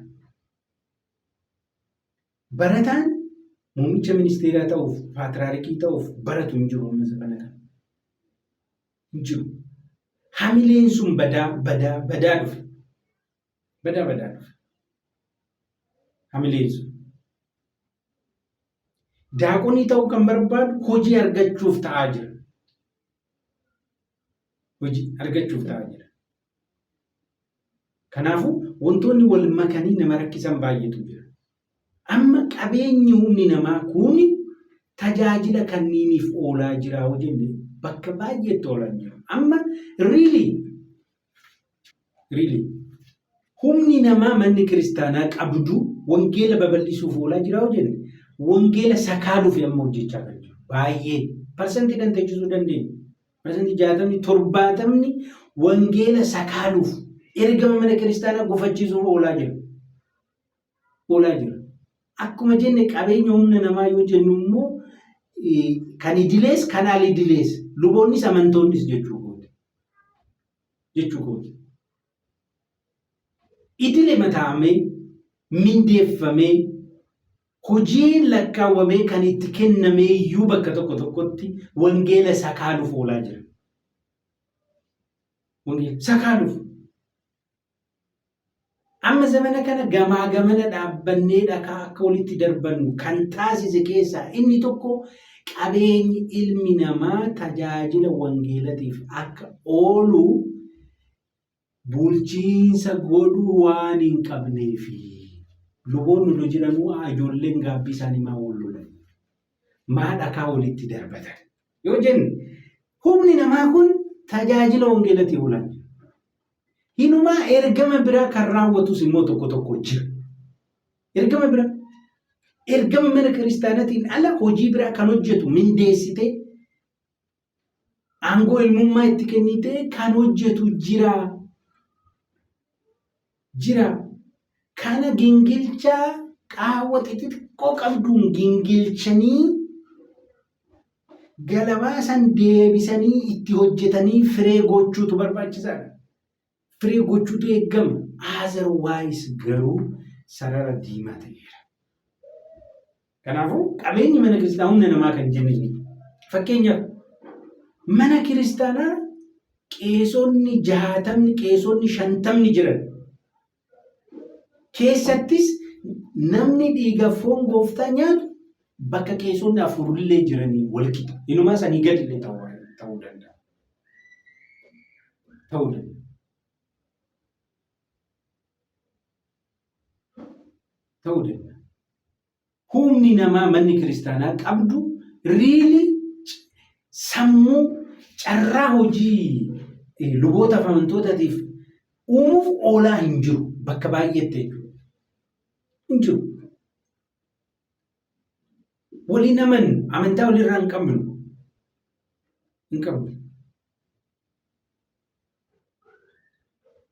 Speaker 1: Barataan muummicha ministeeraa ta'uuf, paatraarikii ta'uuf baratu hin jiru amma zamana kana. Hin jiru. Hamileen sun badaa badaa badaa dhufe. Badaa badaa dhufe. Hamileen sun. Daaqonii ta'uu kan barbaadu hojii argachuuf ta'aa jira. Hojii argachuuf ta'aa jira. Kanaafuu wantoonni wal makanii nama rakkisan baay'eetu jira. Amma qabeenyi humni namaa kun tajaajila kanniiniif oolaa jira yoo jenne bakka baay'eetti oolaa hin jiru. Amma really really humni namaa manni kiristaanaa qabdu wangeela babal'isuuf oolaa jira yoo jenne wangeela sakaaluuf amma hojjechaa kan jiru baay'ee parsantiidhaan teechisuu dandeenya. Parsantii jaatamni torbaatamni wangeela sakaaluuf ergama mana kiristaanaa gufachiisuuf oolaa jira. Oolaa jira. Akkuma jenne qabeenya humna namaa yoo jennu immoo kan idilees kan al idilees luboonnis amantoonnis jechuu kooti. Jechuu kooti. Idile mataamee mindeeffamee hojiin lakkaawwamee kan itti kennamee iyyuu bakka tokko tokkotti wangeela sakaaluuf oolaa jira. Wangeela sakaaluuf. Amma zamana kana gamaa gamana dhaabbannee dhakaa akka walitti darbannu kan taasise keessaa inni tokko qabeenyi ilmi namaa tajaajila wangeelatiif akka oolu bulchiinsa godhuu waan hin qabneefi. Luboonni odoo jiranuu ijoolleen gaabbii isaanii maa wal lolan? Maa dhakaa walitti darbatan? Yoo jenne humni namaa kun tajaajila wangeelatiif oolan. Hinumaa ergama biraa kan raawwatus immoo tokko tokko jira. Ergama biraa. Ergama mana kiristaanaatiin ala hojii biraa kan hojjetu mindeessitee aangoo ilmummaa itti kennitee kan hojjetu jira. Jira. Kana gingilchaa qaawwa xixiqqoo qabduun gingilchanii galabaa san deebisanii itti hojjetanii firee gochuutu barbaachisaadha. Firee gochuutu eegama. Otherwise garuu sarara diimaa ta'eera. Kanaafuu qabeenyi mana kiristaanaa humna namaa kan jenne jiru. Fakkeenyaaf mana kiristaanaa qeesonni 60 qeesonni 50 jiran keessattis namni dhiiga foon gooftaa nyaatu bakka qeesonni afurillee jiranii wal qixa. Inumaa sanii gadillee ta'uu danda'a. Ta'uu danda'a. Ta'uu danda'a. Humni namaa manni kiristaanaa qabdu riili sammuu carraa hojii lubootaaf amantootaatiif uumuuf oolaa hin jiru bakka baay'eetti jechuudha. Hin jiru. Waliin amannu amantaa walirraa hin qabnu. Hin qabnu.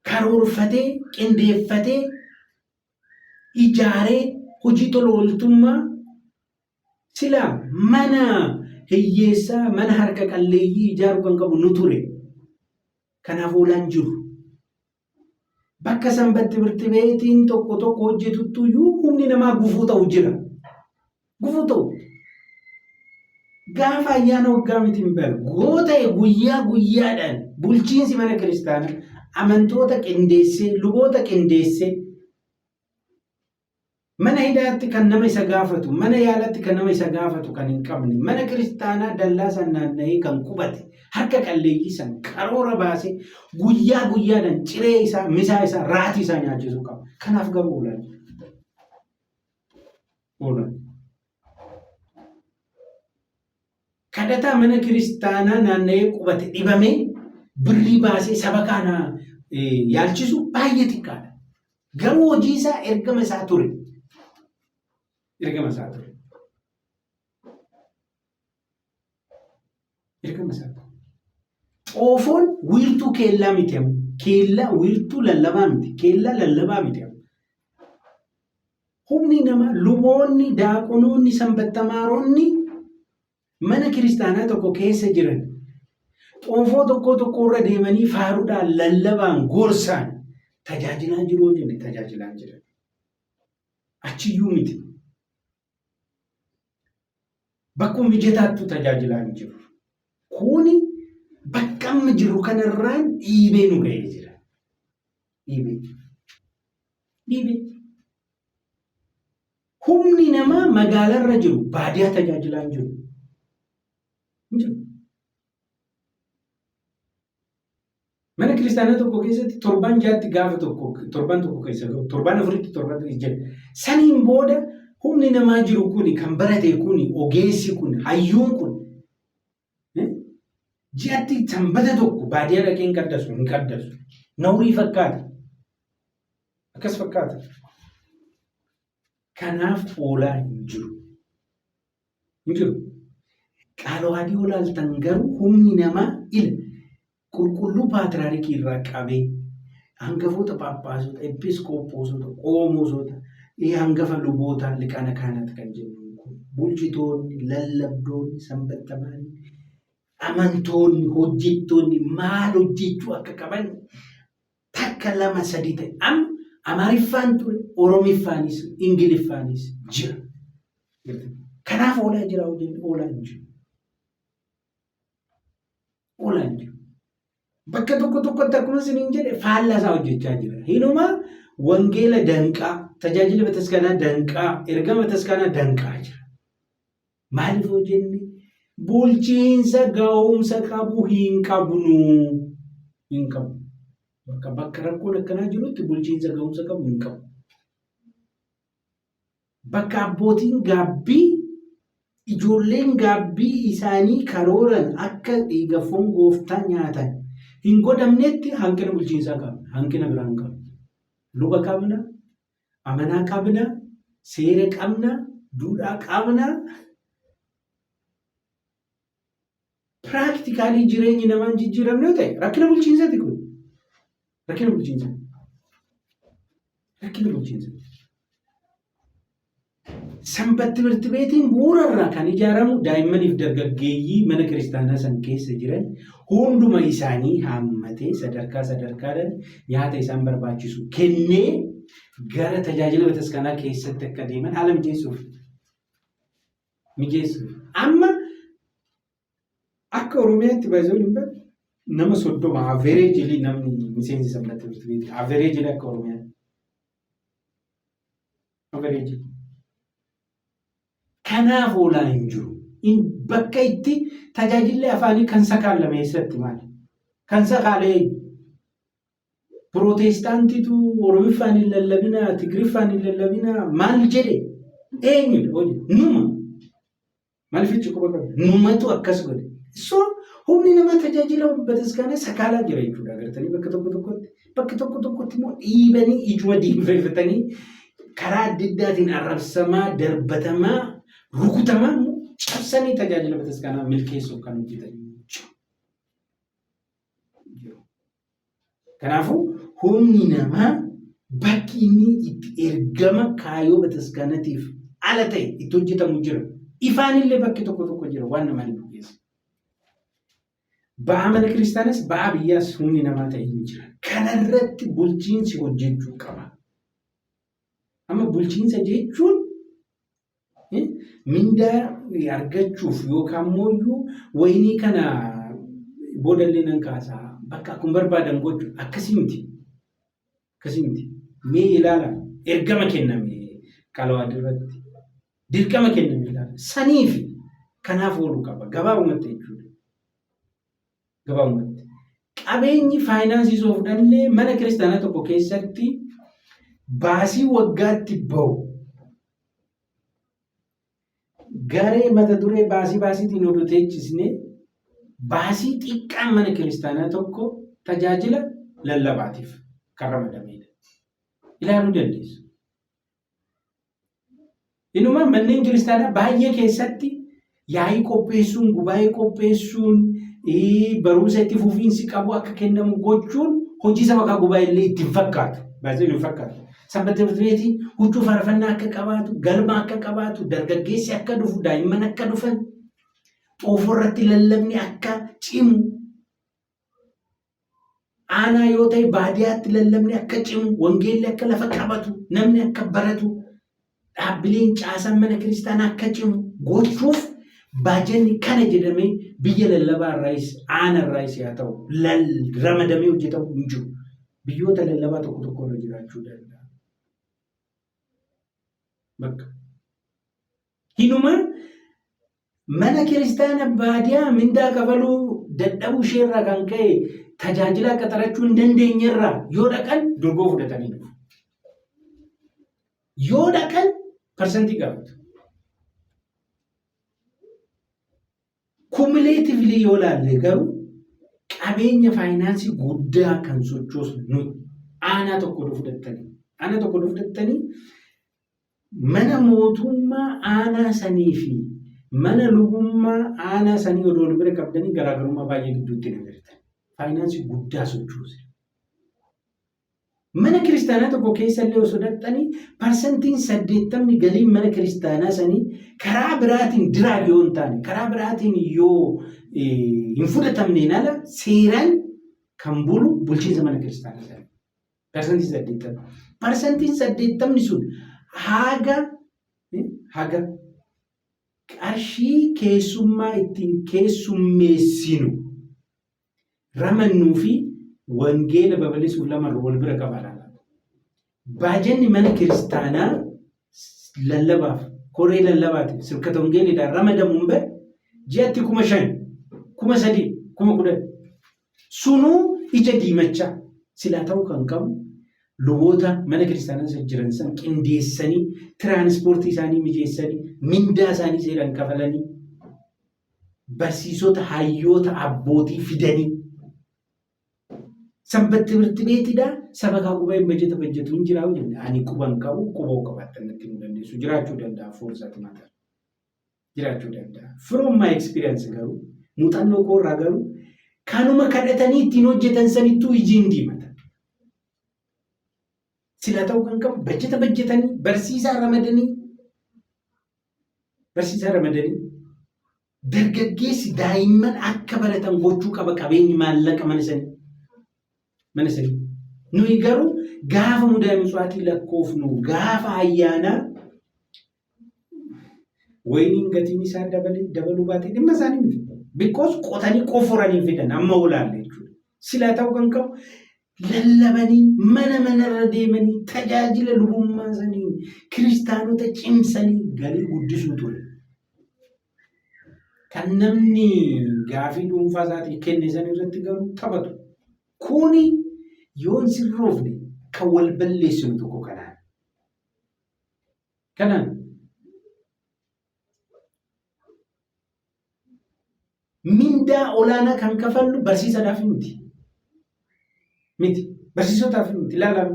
Speaker 1: Karoorfatee qindeeffatee ijaaree hojii tola ooltummaa silaa mana hiyyeessaa mana harka qalleeyyii ijaaruu kan qabu nu ture. Kanaaf oolaan jiru. Bakka sanbat timirti beetiin tokko tokko hojjetuttuyyuu humni namaa gufuu ta'u jira. Gufuu ta'u. Gaafa ayyaana waggaa miti hin baru. Goo ta'e guyyaa guyyaadhaan bulchiinsi mana kiristaanaa amantoota qindeessee luboota qindeessee Mana hidhaatti kan nama isa gaafatu, mana yaalatti kan nama isa gaafatu kan hin qabne, mana kiristaanaa dallaa san naanna'ee kan qubate, harka qalleeyyii san karoora baasee guyyaa guyyaadhaan ciree isaa, misaa isaa, raatii isaa nyaachisuu qaba. Kanaaf garuu oolaan jira. Oolaan. Kadhataa mana kiristaanaa naanna'ee qubate dhibamee birrii baasee saba kana yaalchisu baay'ee xiqqaadha. Garuu hojii isaa ergama isaa ture. Ergama isaa ture. Ergama isaa ture. Xoofoon wiirtuu keellaa miti amma. Keellaa wiirtuu lallabaa miti. Keellaa lallabaa miti amma. Humni namaa, luboonni, daaqonoonni, sanbattamaaronni mana kiristaanaa tokko keessa jiran xoofoo tokkoo tokko irra deemanii faaruudhaan, lallabaan, gorsaan tajaajilaa jiru yoo jenne tajaajilaa jiran. Achiyyuu miti. Bakkuma mijataattuu tajaajilaa hin jiru. Kuni bakka amma jirru kanarraan dhiibee nu ga'ee jira. Dhiibee. Dhiibee. Humni namaa magaalarra jiru baadiyaa tajaajilaa hin jiru. Hin jiru. Mana kiristaanaa tokko keessatti torban jaatti gaafa tokko torban tokko keessa gahu torban afuritti torban tokko jedha. Saniin booda humni namaa jiru kuni kan barate kuni ogeessi kun hayyuun kun ji'atti sanbata tokko baadiyaa dhaqee hin qaddasu hin qaddasu. Nawrii fakkaata. Akkas fakkaata. Kanaaf oolaa hin jiru. Hin jiru. Qaalowaadii yoo laaltan garuu humni namaa ila qulqulluu paatraarikii irraa qabee hangafoota phaaphaasota, episkooppoosota, qoomosota, hangafa luboota liqaana kaanaat kan jennuun kun bulchitoonni, lallabdoonni, sanbattamaanii, amantoonni, hojjettoonni maal hojjechuu akka qaban takka lama sadii ta'e. Amma Amaariffaan ture, Oromiffaanis, Ingiliffaanis jira. Kanaaf oolaa jira hojii oolaa hin jiru. Oolaa hin jiru. Bakka tokko tokkotti akkuma isiniin jedhe faallaa isaa hojjechaa jira. Hinumaa wangeela danqaa, tajaajila bataskaanaa danqaa, ergama bataskaanaa danqaa jira. Maaliif hoo jenne bulchiinsa ga'umsa qabu hin qabnu. Hin qabnu. Bakka bakka rakkoon akkanaa jirutti bulchiinsa ga'umsa qabu hin qabu. Bakka abbootiin gaabbii ijoolleen gaabbii isaanii karooran akka dhiiga foon gooftaa nyaatan hin godhamnetti hanqina bulchiinsaa qabna. Hanqina biraa hin qabnu. Luba qabna, amanaa qabna, seera qabna, duudhaa qabna. Piraaktikaalii jireenyi namaa hin jijjiiramne yoo ta'e rakkina bulchiinsaati kun. Rakkina bulchiinsaa. Rakkina bulchiinsaa. Sanbat timirti beetiin bu'uura irraa kan ijaaramu daa'immaniif dargaggeeyyii mana kiristaanaa san keessa jiran hunduma isaanii haammatee sadarkaa sadarkaadhaan nyaata isaan barbaachisu kennee gara tajaajila bataskaanaa keessatti akka deeman haala mijeessuuf. Mijeessuuf. Amma akka Oromiyaatti baay'ee hin beeku nama 30 averejilii namni miseensi sanbat timirti beetii averejilii akka Oromiyaatti. Average. Kanaaf oolaa hin jiru. Bakka itti tajaajilli afaanii kan sakaallame eessatti maali? Kan sakaale eenyu? Pirootestaantiitu Oromiffaan hin lallabinaa, Tigiriffaan hin lallabinaa maal jedhe? Eenyudha? Hojii numa. Maaliif jecha quba qabda? Numatu akkas godhe. So humni namaa tajaajila bataskaanaa sakaalaa jira jechuudha. Agartanii bakka tokko tokkotti. Bakka tokko tokkotti immoo dhiibanii ijuma diinfeeffatanii karaa adda addaatiin arrabsamaa, darbatamaa, rukutamaa immoo cabsanii tajaajila bataskaanaa milkeessuuf kan hojjetan jiru. Kanaafuu humni namaa bakki inni itti ergama kaayyoo bataskaanatiif ala ta'e itti hojjetamu jira. Ifaanillee bakki tokko tokko jira waan nama dhibu keessa. Ba'aa mana kiristaanas ba'aa biyyaas humni namaa ta'e hin jira. Kanarratti bulchiinsi hojjechuu qaba. Amma bulchiinsa jechuun mindaa argachuuf yookaan immoo wayinii kana boodallee nan kaasa bakka akkuma barbaadan gochuu akkasii miti. Akkasii miti. Mee ilaala ergama kenname qalawaad irratti. Dirqama kenname ilaala. Saniif kanaaf ooluu qaba. Gabaabumatti jechuudha. Gabaabumatti. Qabeenyi faayinaansii soo fudhannee mana kiristaanaa tokko keessatti baasii waggaatti bahu garee mata duree baasii baasiitiin oduu teechisne baasii xiqqaan mana kiristaanaa tokko tajaajila lallabaatiif kan ramadameedha. Ilaaluu dandeessu. Inuma manneen kiristaanaa baay'ee keessatti yaa'ii qopheessuun, gubaa'ee qopheessuun, barumsa itti fufiinsi qabu akka kennamu gochuun hojii sabakaa gubaa'ee illee itti hin fakkaatu. Baay'ee hin fakkaatu. Sanbata ትምህርት beetiin huccuu faarfannaa akka qabaatu, galma akka qabaatu, dargaggeessi akka dhufu, daa'imman akka dhufan, xoofoo irratti lallabni akka cimu, Aanaa yoo ta'e baadiyaatti lallabni akka cimu, wangeelli akka lafa qabatu, namni akka baratu, dhaabbileen caasaan mana kiristaanaa akka cimu gochuuf baajanni kana jedhamee biyya lallabaa irraayis aana irraayis haa ta'u ramadamee hojjetamu hin jiru. Biyyoota lallabaa tokko tokko irra jiraachuu danda'a. Bakka. Hinuma Mana kiristaana baadiyaa mindaa kafaluu dadhabuu isheerraa kan ka'e tajaajilaa qaxarachuu hin dandeenyerraa yoo dhaqan durgoo fudhatanii dhufu. Yoo dhaqan parsantii gaafatu. Kumuleetivlii yoo laalle garuu qabeenya faayinaansii guddaa kan sochoosu nuti aanaa tokko fudhattanii aanaa tokko fudhattanii Mana mootummaa aanaa sanii fi mana lubummaa aanaa sanii odoo wal bira qabdanii garaagarummaa baay'ee gidduutti hin agartan. Faayinaansii guddaa sochoose. Mana kiristaanaa tokko keessa illee osoo dhaqxanii parsantiin 80 galiin mana kiristaanaa sanii karaa biraatiin diraag yoo hin taane karaa biraatiin yoo hin fudhatamneen ala seeraan kan bulu bulchiinsa mana kiristaanaa sanii. Parsantii 80. Parsantiin 80 sun haga haga qarshii keessummaa ittiin keessummeessinu ramannuu fi wangeela babal'isuuf lama wal bira qaba laala. Baajanni mana kiristaanaa lallabaaf koree lallabaatiif sibkata wangeeliidhaan ramadamuun bare ji'atti 5,000, 3,000, 10,000. Sunuu ija diimachaa silaa ta'uu kan qabu luboota mana kiristaanaa isa jiran san qindeessanii tiraanispoortii isaanii mijeessanii mindaa isaanii seeraan kafalanii barsiisota hayyoota abbootii fidanii sanbat timirti beetidha sabakaa guba'een bajeta bajjetu hin jiraa jenne ani quban qabu quba qabaattan natti himuu dandeessu jiraachuu danda'a foorsaati mataa. Jiraachuu danda'a. From my experience garuu muuxannoo koo irraa garuu kanuma kadhatanii ittiin hojjetan sanittuu iji hin diimata. Sila ta'uu kan qabu bajjeta bajjetanii barsiisaa ramadanii barsiisaa ramadanii dargaggeessi daa'imman akka baratan gochuu qaba qabeenyi maallaqa mana sanii. Mana sanii. Nuyi garuu gaafa mudaa mitswaatii lakkoofnu gaafa ayyaanaa Wayiniin gatiin isaa dabalee dabaluu baatee dhimma isaanii miti. Because qotanii qoforanii fidan amma olaalle jechuudha. Silaa ta'uu kan qabu lallabanii mana manarra deemanii tajaajila lubummaa sanii kiristaanota cimsanii galii guddisuu ture. Kan namni gaafii dhuunfaa isaatii kenne san irratti garuu taphatu. Kuni yoon sirroofne kan wal balleessinu tokko kanaan. Kanaan mindaa olaanaa kan kafallu barsiisadhaaf miti. Miti. Barsiisotaaf miti. Ilaalaa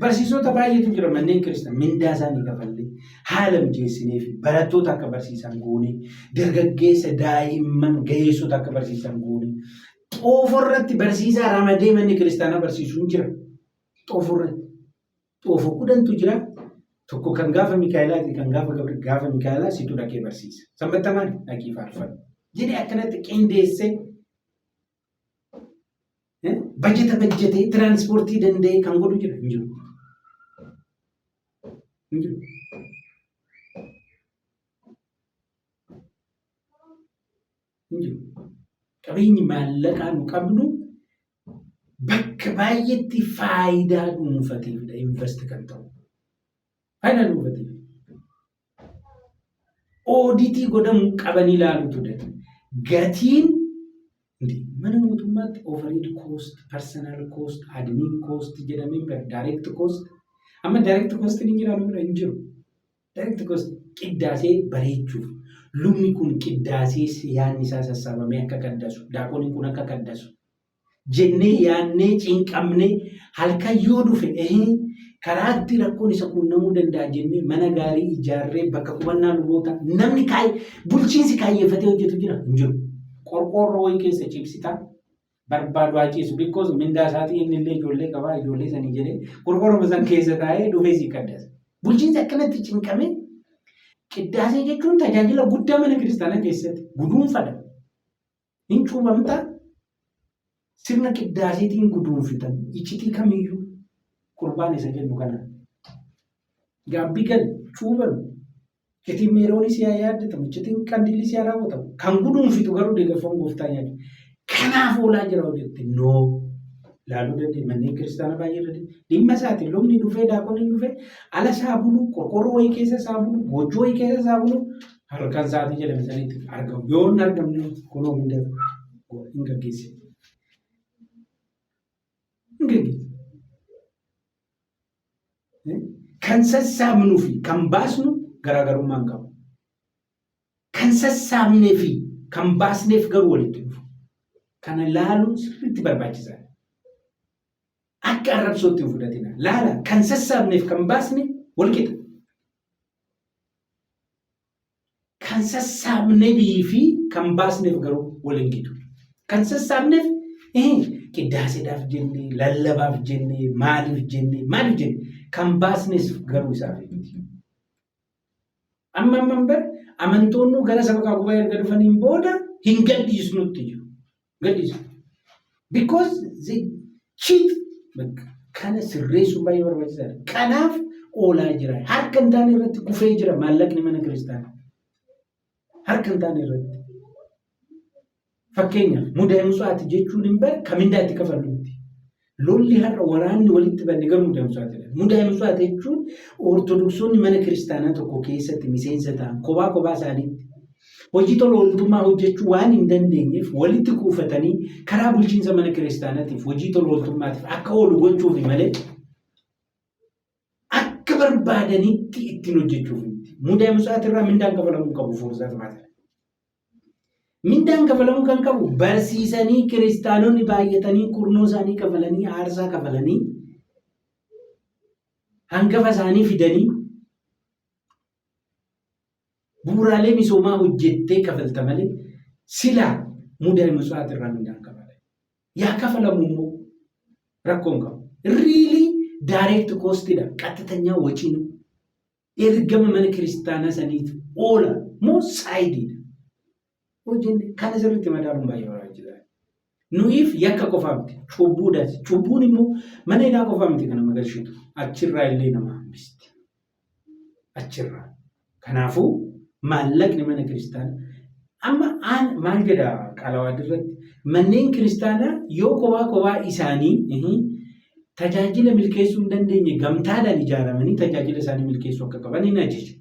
Speaker 1: barsiisota baay'eetu jira manneen kiristaanaa mindaa isaanii kafallee haala mijeessinee fi barattoota akka barsiisan goonee dargaggeessa daa'imman ga'eessota akka barsiisan goonee xoofoo irratti barsiisaa ramadee manni kiristaanaa barsiisu hin jira. Xoofoo irratti. Xoofoo 10tu jira. Tokko kan gaafa Mikaa'elaati kan gaafa Gabri gaafa Mikaa'elaa situ dhaqee barsiisa. Sanbatta maali? Dhaqii faarfadhu. Jedhee akkanatti qindeessee Bajeta bajjetee tiraanspoortii danda'ee kan godhu jira hin jiru. Hin jiru. Hin jiru. Qabeenyi maallaqaa nu qabnu bakka baay'eetti faayidaa dhuunfatiifidha invest kan ta'u. Faayidaa dhuunfatiif. Ooditii godhamu qabanii ilaaluutu dha. Gatiin mana mootummaatti overhead cost, personal cost, admin cost jedhamee bara direct cost. Amma direct cost hin jiraatu bira hin jiru. Direct cost qiddaasee bareechuuf lubni kun qiddaasee yaadni isaa sassaabamee akka qaddasu, daaqoniin kun akka qaddasu jennee yaadnee cinqamnee halkan yoo dhufe ehee karaatti rakkoon isa quunnamuu danda'a jennee mana gaarii ijaarree bakka qubannaa luboota namni kaay bulchiinsi kaayyeeffatee hojjetu jira hin jiru. Qorqoorroo wayii keessa ciibsitaa barbaadu haa ciisu because mindaa isaatii inni illee ijoollee qabaa ijoollee sanii jedhee qorqoorroo san keessa taa'ee dhufee sii qaddasa. Bulchiinsi akkanatti cinqamee qiddaasee jechuun tajaajila guddaa mana kiristaanaa keessatti guduunfadha. Hin cuuphamta sirna qiddaaseetiin guduunfitan iccitii kamiyyuu qurbaan isa jennu kanaan. Gaabbii gal cuuphami. Iccitiin meeroonii si haa yaaddatamu, iccitiin qandiilii si haa raawwatamu. Kan guduunfitu garuu deeggarfoon gooftaa nyaatu. Kanaaf oolaa jira hojjette noo. Laaluu dandeenya manneen kiristaanaa baay'ee irra dhimma isaati lubni dhufee daaqoniin dhufee ala isaa bulu qorqoorroo wayii keessa isaa bulu goojjoo wayii keessa isaa bulu halkan sa'aatii jedhame sanitti argamu. Yoo hin argamne kunoo hunda hin gaggeesse. Hin gaggeesse. Kan sassaabnuu fi kan baasnu garaagarummaa hin qabu. Kan sassaabnee fi kan baasneef garuu walitti dhufu. Kana laaluun sirriitti barbaachisaadha. Akka arrabsootti hin fudhatina. Laala kan sassaabneef kan baasne wal qixa. Kan sassaabneefii fi kan baasneef garuu wal hin gitu. Kan sassaabneef qiddaaseedhaaf jennee, lallabaaf jennee, maaliif jennee, maaliif jennee kan baasnes garuu isaaf miti. Amma amman bar amantoonni gara sabakaa gubaa erga dhufaniin booda hin gadhiisnutti jiru. Gadhiisu. Because they cheat. Kana sirreessuun baay'ee barbaachisaadha. Kanaaf oolaa jira. Harka hin taane irratti kufee jira maallaqni mana kiristaanaa. Harka hin taane irratti. Fakkeenyaaf mudaa mutsaati jechuun hin bar kan mindaa itti kafallu miti. Lolli har'a waraanni walitti banne garuu mudaa mutsaati. Mudaa mutsaati jechuun ortodoksonni mana kiristaanaa tokko keessatti miseensa ta'an kophaa kophaa isaaniitti hojii tola ooltummaa hojjechuu waan hin dandeenyeef walitti kuufatanii karaa bulchiinsa mana kiristaanaatiif hojii tola ooltummaatiif akka oolu gochuufi malee akka barbaadanitti ittiin hojjechuuf miti. Mudaa mutsaati irraa mindaan kafalamuu qabu foorzaat maatara. Mindaan kafalamuu kan qabu barsiisanii kiristaanonni baay'atanii kurnoo isaanii kafalanii aarsaa kafalanii hangafa isaanii fidanii bu'uuraalee misoomaa hojjettee kafalta malee silaa mudaa mutsaati irraa mindaan kafala. Yaa kafalamu immoo rakkoon qabu. Riilii direct costidha qaxxitanyaa waciinu. Ergama mana kiristaanaa saniif oola moo saayidiidha? Hojjenne kana sirriitti madaaluun baay'ee barbaachisaadha. Nuyiif yakka qofaa miti, cubbuudhaas. Cubbuun immoo mana hidhaa qofaa miti kan nama galchitu. Achirraa illee nama hambisti. Achirraa. Kanaafuu maallaqni mana kiristaanaa amma aan maal jedha qaalawaad irratti manneen kiristaanaa yoo kophaa kophaa isaanii tajaajila milkeessuu hin dandeenye gamtaadhaan ijaaramanii tajaajila isaanii milkeessuu akka qaban hin ajaja.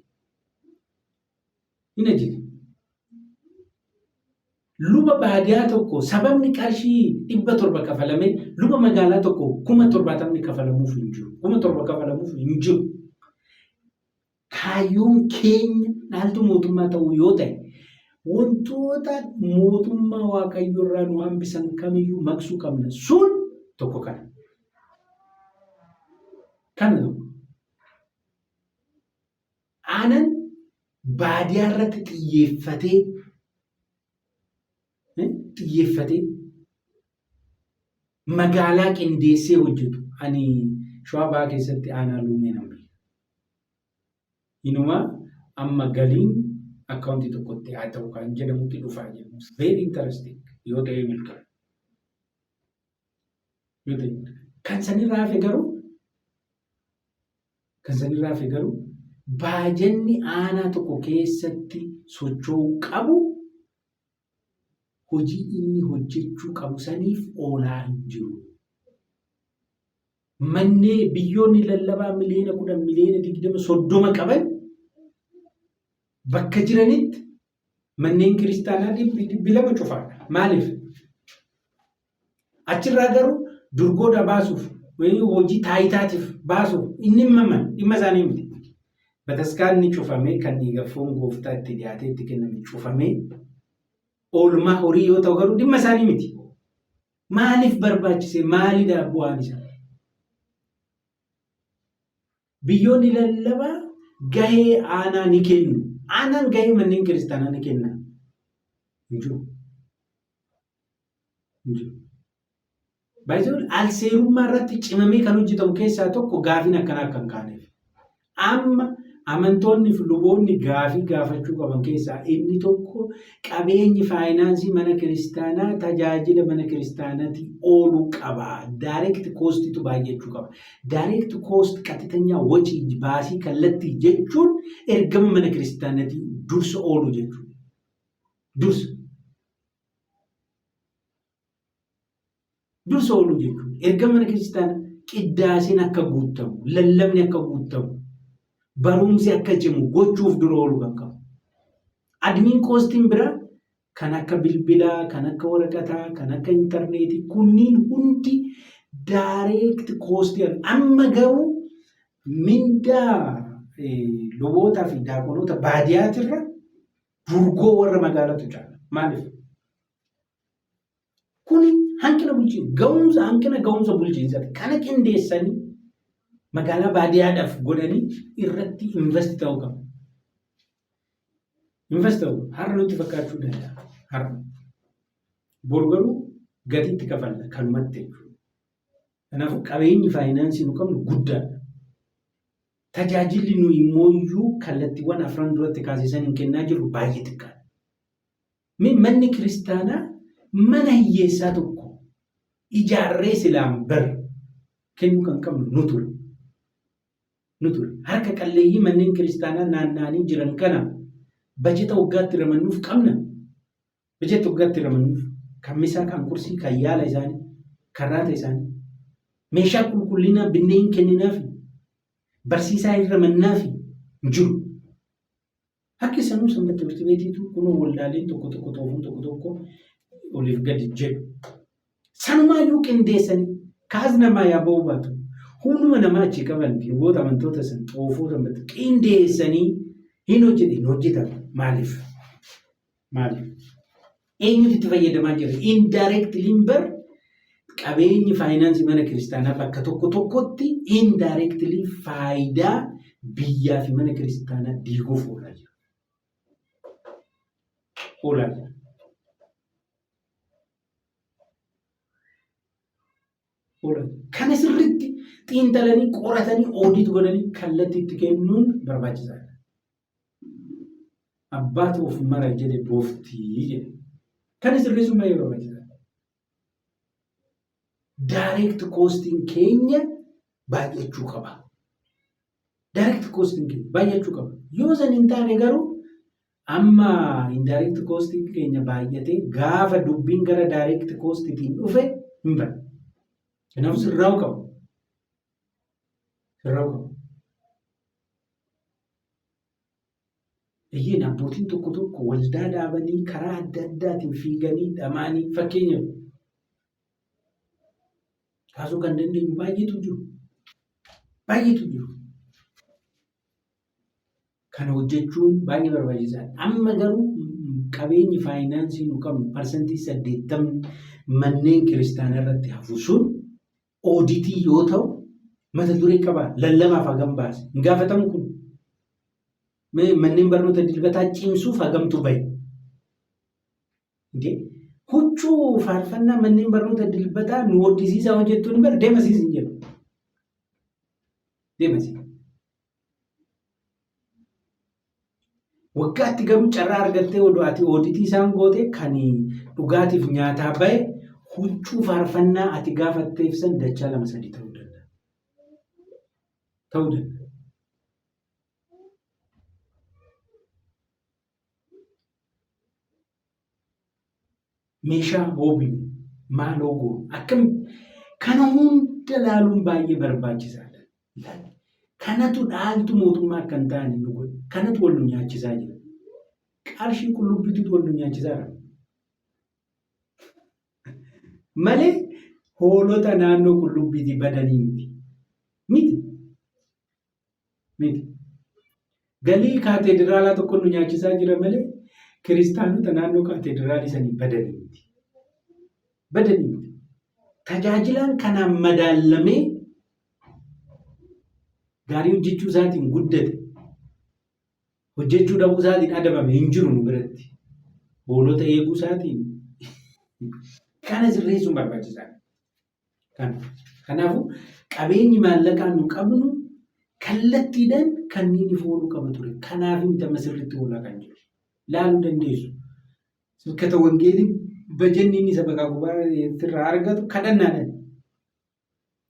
Speaker 1: Hin ajaja. Luba baadiyaa tokko sababni qarshii 700 kafalamee luba magaalaa tokko 70,000 kafalamuuf hin jiru. 7,000 kafalamuuf hin jiru. Kaayyoon keenya dhaaltuu mootummaa ta'uu yoo ta'e wantoota mootummaa Waaqayyoo irraa nu hambisan kamiyyuu maqsuu qabna. Sun tokko kana. Kana tokko. Aanan baadiyaa irratti xiyyeeffatee xiyyeeffatee magaalaa qindeessee hojjetu. Ani Shawaa Bahaa keessatti aanaa Luumee nan beeka. Inumaa amma galiin akkaawuntii tokkotti haa ta'u kan jedhamutti dhufaa jiru. Very interesting yoo ta'ee milkaa'e. Yoo ta'e kan sanirraa hafe garuu kan sanirraa hafe garuu baajanni aanaa tokko keessatti socho'uu qabu hojii inni hojjechuu qabu saniif oolaa hin jiru. Mannee biyyoonni lallabaa miliyoona 10, miliyoona 20, 30 qaban bakka jiranitti manneen kiristaanaa dhibbi 200 cufaadha. Maaliif? Achirraa garuu durgoodha baasuuf hojii taayitaatiif baasuuf inni maman dhimma isaanii miti. Bataskaanni cufamee kan dhiiga foon gooftaa itti dhiyaatee itti kenname cufamee oolmaa horii yoo ta'u garuu dhimma isaanii miti. Maaliif barbaachise? Maalidha bu'aan isaa? Biyyoonni lallabaa gahee aanaa ni kennu. Aanaan gahee manneen kiristaanaa ni kenna. Hin jiru. Hin jiru. Baay'ee alseerummaa irratti cimamee kan hojjetamu keessaa tokko gaafiin akkanaa akka hin kaaneef. Amma amantoonni fi luboonni gaafii gaafachuu qaban keessaa inni tokko qabeenyi faayinaansii mana kiristaanaa tajaajila mana kiristaanatii ooluu qaba. Direct costitu baay'achuu qaba. Direct cost qaxitanyaa wacii baasii kallattii jechuun ergama mana kiristaanatii dursa ooluu jechuudha. Dursa. Dursa ooluu jechuudha. Erga mana kiristaanaa qiddaaseen akka guuttamu, lallabni akka guuttamu, barumsi akka cimu gochuuf dura ooluu kan qabu. Admiin koostiin biraa kan akka bilbilaa, kan akka waraqataa, kan akka intarneetii kunniin hundi daayireekt koostii amma garuu mindaa lubootaa fi daaqonoota baadiyaatirra durgoo warra magaalatu caala. Maaliif? Kuni hanqina bulchiinsa ga'umsa hanqina ga'umsa bulchiinsaati. Kana qindeessanii magaalaa baadiyyaadhaaf godhanii irratti invest ta'uu qabu. Invest ta'uu qabu. Har'a nutti fakkaachuu danda'a. Har'a. Boru garuu gatiitti kafalla kanumatti jechuudha. Kanaafuu qabeenyi faayinaansii nu qabnu guddaadha. Tajaajilli nu immooyyuu kallattiiwwan afran duratti kaasisan hin kennaa jirru baay'ee xiqqaadha. Mee manni kiristaanaa mana hiyyeessaa tokko ijaarree silaan bar kennuu kan qabnu nu ture. Nu ture. Harka qalleeyyii manneen kiristaanaa naanna'anii jiran kana bajeta waggaatti ramannuuf qabna. Bajeta waggaatti ramannuuf kan misaa, kan kursii, kan yaala isaanii, kan raata isaanii. Meeshaa qulqullinaa binnee hin kenninaafi. Barsiisaa hin ramannaafi hin jiru. Harki sanuu sanbat timirti beetiitu kunoo waldaaleen tokko tokko xoofuun tokko tokko oliif gadi jedhu. Sanumaayyuu qindeessanii kaas namaa yaa ba'uu baatu. Humnuma namaa achi qaban luboota amantoota san xoofuu sanbat qindeessanii hin hojjete hin hojjetan maaliif? Maaliif? Eenyutu itti fayyadamaa jira? Indirectly bar qabeenyi faayinaansii mana kiristaanaa bakka tokko tokkotti indirectly faayidaa biyyaa fi mana kiristaanaa diiguuf oolaa jira. Oolaa jira. Oolaa jira. Kana sirriitti xiinxalanii qoratanii oodiit godhanii kallattii itti kennuun barbaachisaadha. Abbaatu of mara jedhe booftii jedhe. Kana sirreessuun baay'ee barbaachisaadha. Direct costing keenya baay'achuu qaba. Direct costing keenya baay'achuu qaba. Yoo san hin taane garuu amma indirect costing keenya baay'atee gaafa dubbiin gara direct costitiin dhufe hin bada. Kanaafuu sirraa'uu qaba. Sirraa'uu qaba. Eeyyeen abbootiin tokko tokko waldaa dhaabanii karaa adda addaatiin fiiganii dhama'anii fakkeenyaaf kaasuu kan dandeenyu baay'eetu jiru. Baay'eetu jiru. Kana hojjechuun baay'ee barbaachisaadha. Amma garuu qabeenyi faayinaansii nu qabnu 80% manneen kiristaanaa irratti hafu sun ooditii yoo ta'u mata duree qaba lallabaaf hagam baase hin gaafatamu kun Mee manneen barnoota dilbataa cimsuuf hagamtu bahe Indee huccuu faarfannaa manneen barnoota dilbataa nu hoddisiisaa hojjettuun bar deemasiis hin jedhu deemasi Waggaatti garuu carraa argattee odoo ati ooditii isaan goote kan dhugaatiif nyaataa bahe Huccuu faarfannaa ati gaafatteef san dachaa lama sadii ta'uu danda'a. Ta'uu danda'a. Meeshaa hoobinu maal hoo goonu akkam kana hunda laaluun baay'ee barbaachisaadha. Kanatu dhaaltu mootummaa akka hin taane nu godhe. Kanatu wal nu nyaachisaa jira. Qarshii qullubbiitu wal nu nyaachisaa jira. Malee hoolota naannoo qullubbiitii badanii miti. Miti. Miti. Galii kaateediraalaa tokko nu nyaachisaa jira malee kiristaanota naannoo kaateediraalii sanii badanii miti. Badanii miti. Tajaajilaan kanaan madaallamee gaarii hojjechuu isaatiin guddate hojjechuu dhabuu isaatiin adabame hin jiru nu biratti. Hoolota eeguu isaatiin kana sirreessuun barbaachisaadha. Kana. Kanaafuu qabeenyi maallaqaa nu qabnu kallattiidhaan kanneen ooluu qaba ture. Kanaaf miti amma sirriitti oolaa kan jiru. Laaluu dandeessu. Sibkata wangeelii bajanni inni sabakaa gubaa irraa argatu kadhannaadhaan.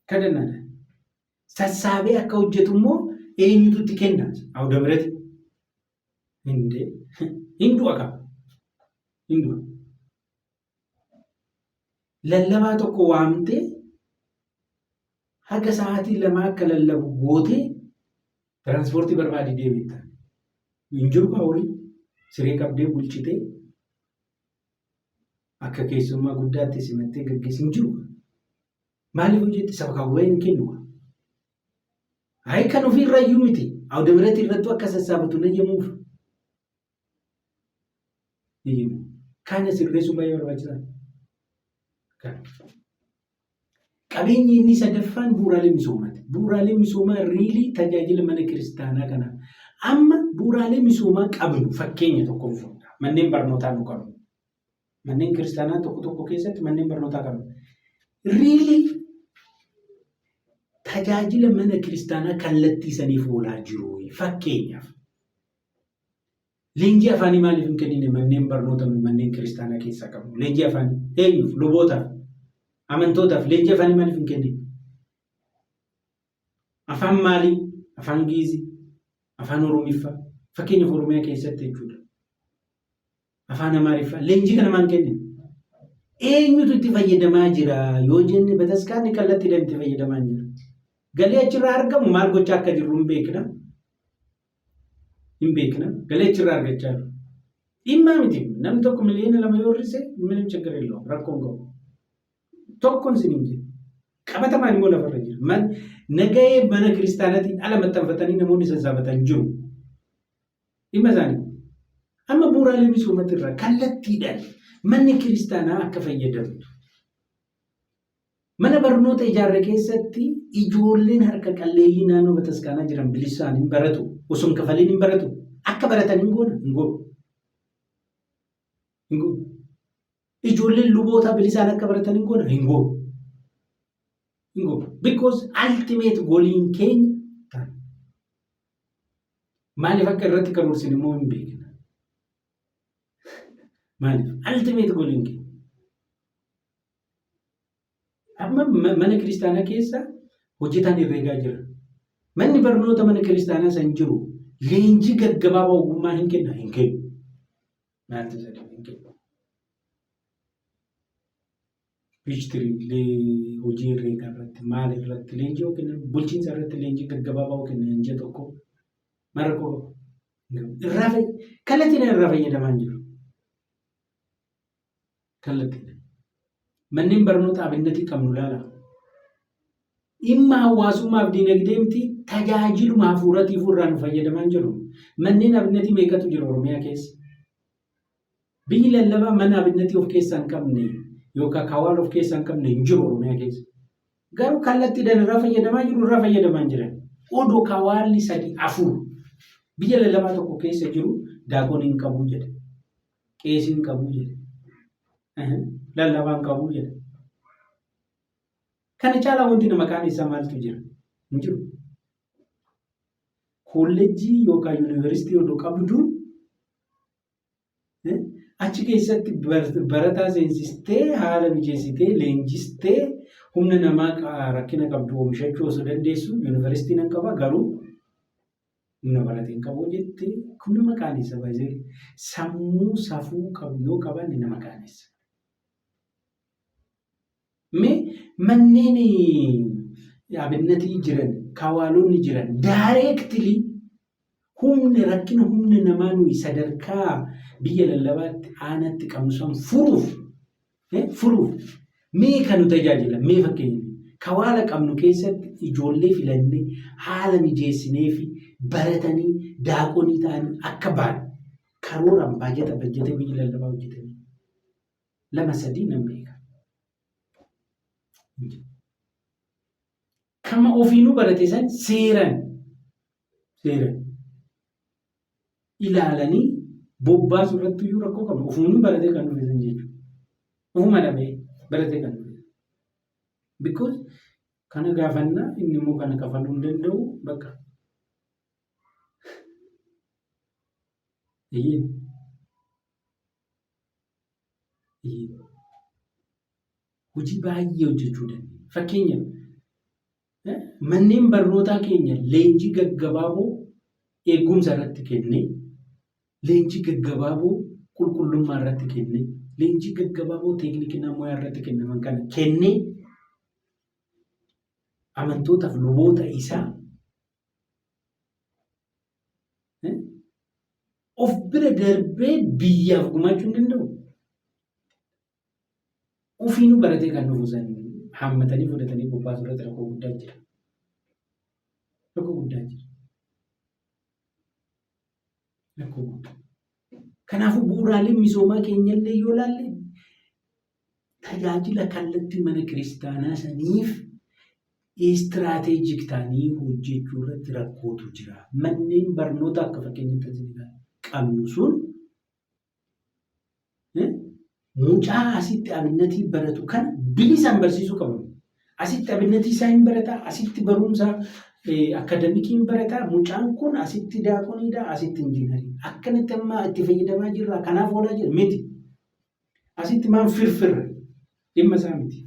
Speaker 1: Kadhannaadhaan. Sassaabee akka hojjetu immoo eenyutu itti kenna? Awda birati. Hindee. Hin du'a qaba. Hin du'a. Lallabaa tokko waamtee haga sa'aatii lamaa akka lallabu gootee tiraanspoortii barbaadii deemetta. Hin jiru kaa horii siree qabdee bulchitee akka keessummaa guddaatti simattee gaggeessi hin jiru. Maaliif hojjetti sabakaa guba'ee hin kennu kaa. Hayi kan ofii irra iyyuu miti. Awda biratti irrattuu akka sassaabatu hin eeyyamuuf. Eeyyamu. Kana sirreessuun baay'ee barbaachisaadha. Kana. Qabeenyi inni sadaffaan bu'uuraalee misoomaati. Bu'uuraalee misoomaa riilii tajaajila mana kiristaanaa kana. Amma bu'uuraalee misoomaa qabnu fakkeenya tokkoon fudha. Manneen barnootaa nu qabnu. Manneen kiristaanaa tokko tokko keessatti manneen barnootaa qabna. Riilii tajaajila mana kiristaanaa kallattii saniif oolaa jiru. Fakkeenyaaf Leenjii afaanii maaliif hin kennine manneen barnoota nuyi manneen kiristaanaa keessaa qabnu? Leenjii afaanii eenyuuf? Lubootaaf, amantootaaf leenjii afaanii maaliif hin kennine? Afaan maalii? Afaan Giizii, afaan Oromiffaa, fakkeenyaaf Oromiyaa keessatti jechuudha. Afaan Amaariffaa leenjii kana maal kennine? Eenyutu itti fayyadamaa jira yoo jenne bataskaanni kallattiidhaan itti fayyadamaa hin jiru. Galii achirraa argamu maal gochaa akka jirru hin beekna. Hin beekna. Galii achirraa argachaa jiru. Dhimmaa miti. Namni tokko miliyoona 2 yoo hir'ise minim ችግር የለውም rakkoo hin qabu. Tokkoon isin hin jedhu. Qabatamaan immoo lafarra jira. Nagahee mana kiristaanaatiin ala maxxanfatanii namoonni sassaabatan jiru. Dhimma isaanii. Amma bu'uuraalee misoomatti irraa kallattiidhaan manni kiristaanaa akka fayyadamtu. Mana barnoota ijaarre keessatti ijoolleen harka qalleeyyii naannoo bataskaanaa jiran bilisaan hin baratu. Osoo hin kafaliin hin baratu. Akka baratan hin goona hin goonu. Hin goonu. Ijoolleen lubootaa bilisaan akka baratan hin goona hin goonu. Hin goonu. Because ultimate goaliin keenya kana. Maaliif akka irratti karoorsin immoo hin beekna. Maaliif? Ultimate goaliin keenya. Amma mana kiristaanaa keessa hojjetaan herreegaa jira. Manni barnoota mana kiristaanaa san jiru leenjii gaggabaabaa ogummaa hin kenna hin kennu. Maaltu isa dhibe hin kennu. Piichtirii hojii herreegaa irratti maal irratti leenjii yoo kennan bulchiinsa irratti leenjii gaggabaabaa yoo kennan ji'a tokko mara koo irraa kallattiin irraa fayyadamaa hin jiru. Kallattiin. Manneen barnoota abinnatii qabnu ilaala. Dhimma hawaasummaaf diinagdee miti tajaajiluma hafuuratiifuu irraa nu fayyadamaa hin jiru. Manneen abinnatii meeqatu jira Oromiyaa keessa? Biyyi lallabaa mana abinnatii of keessaa hin qabne yookaan kawaala of keessaa hin qabne hin jiru Oromiyaa keessa. Garuu kallattiidhaan irraa fayyadamaa jiru irraa fayyadamaa hin jiran. Odoo kawaalli sadi afur biyya lallabaa tokko keessa jiru daaqoon hin qabu jedhe. Qeesii hin qabu jedhe. Lallabaa hin qabu jedhe. Kana caalaa wanti nama qaanessaa maaltu jira? Hin jiru. Koolleejjii yookaan yuunivarsiitii odoo qabdu Achi keessatti barataa seensistee haala mijeessitee leenjistee humna namaa rakkina qabdu oomishachuu osoo dandeessu yuunivarsiitii nan qaba garuu humna barate hin qabu jette kun nama qaanessa baay'ee sammuu safuu qabu yoo qabaanne nama qaanessa. Mee manneen abinnatii jiran kawaalonni jiran daayireektilii humna rakkina humna namaa nuyi sadarkaa biyya lallabaatti aanatti qabnu san furuuf furuuf mee kan nu tajaajila mee fakkeenya kawaala qabnu keessatti ijoollee filannee haala mijeessinee fi baratanii daaqonii ta'anii akka ba'an karooraan baajata bajjatee biyyi lallabaa hojjetanii lama sadii nan beeka. Kama ofiinuu barate san seeran seeran ilaalanii bobbaasu irratti iyyuu rakkoo qabu. Ofiinuu baratee kan dhufe san jechuudha. Ofuma dhabee baratee kan dhufe. Because kana gaafannaa inni immoo kana kafaluu hin danda'u bakka. Eeyyee. Hojii baay'ee hojjechuu dandeenya. Fakkeenyaaf manneen barnootaa keenya leenjii gaggabaaboo eegumsa irratti kennee, leenjii gaggabaaboo qulqullummaa irratti kennee, leenjii gaggabaaboo teeknikinaa moyaa irratti kennaman kana kennee amantootaaf luboota isaa of bira darbee biyyaaf gumaachuu hin danda'u. Ofiinuu baratee kan dhufu san haammatanii fudhatanii bobbaasuu irratti rakkoo guddaa jira. Rakkoo guddaa jira. Rakkoo guddaa. Kanaafuu bu'uuraaleen misoomaa keenyallee yoo ilaalle tajaajila kallattii mana kiristaanaa saniif istiraateejik ta'anii hojjechuu irratti rakkootu jira. Manneen barnoota akka fakkeenyatti qabnu sun mucaa asitti abinnatii baratu kana bilisaan barsiisuu qabna. Asitti abinnatii isaa hin barataa, asitti barumsa akadamikii hin barataa, mucaan kun asitti daaqoniidha, asitti injiinarii. Akkanatti amma itti fayyadamaa jirra, kanaaf oolaa jira miti. Asitti maan firfirra dhimma isaa miti.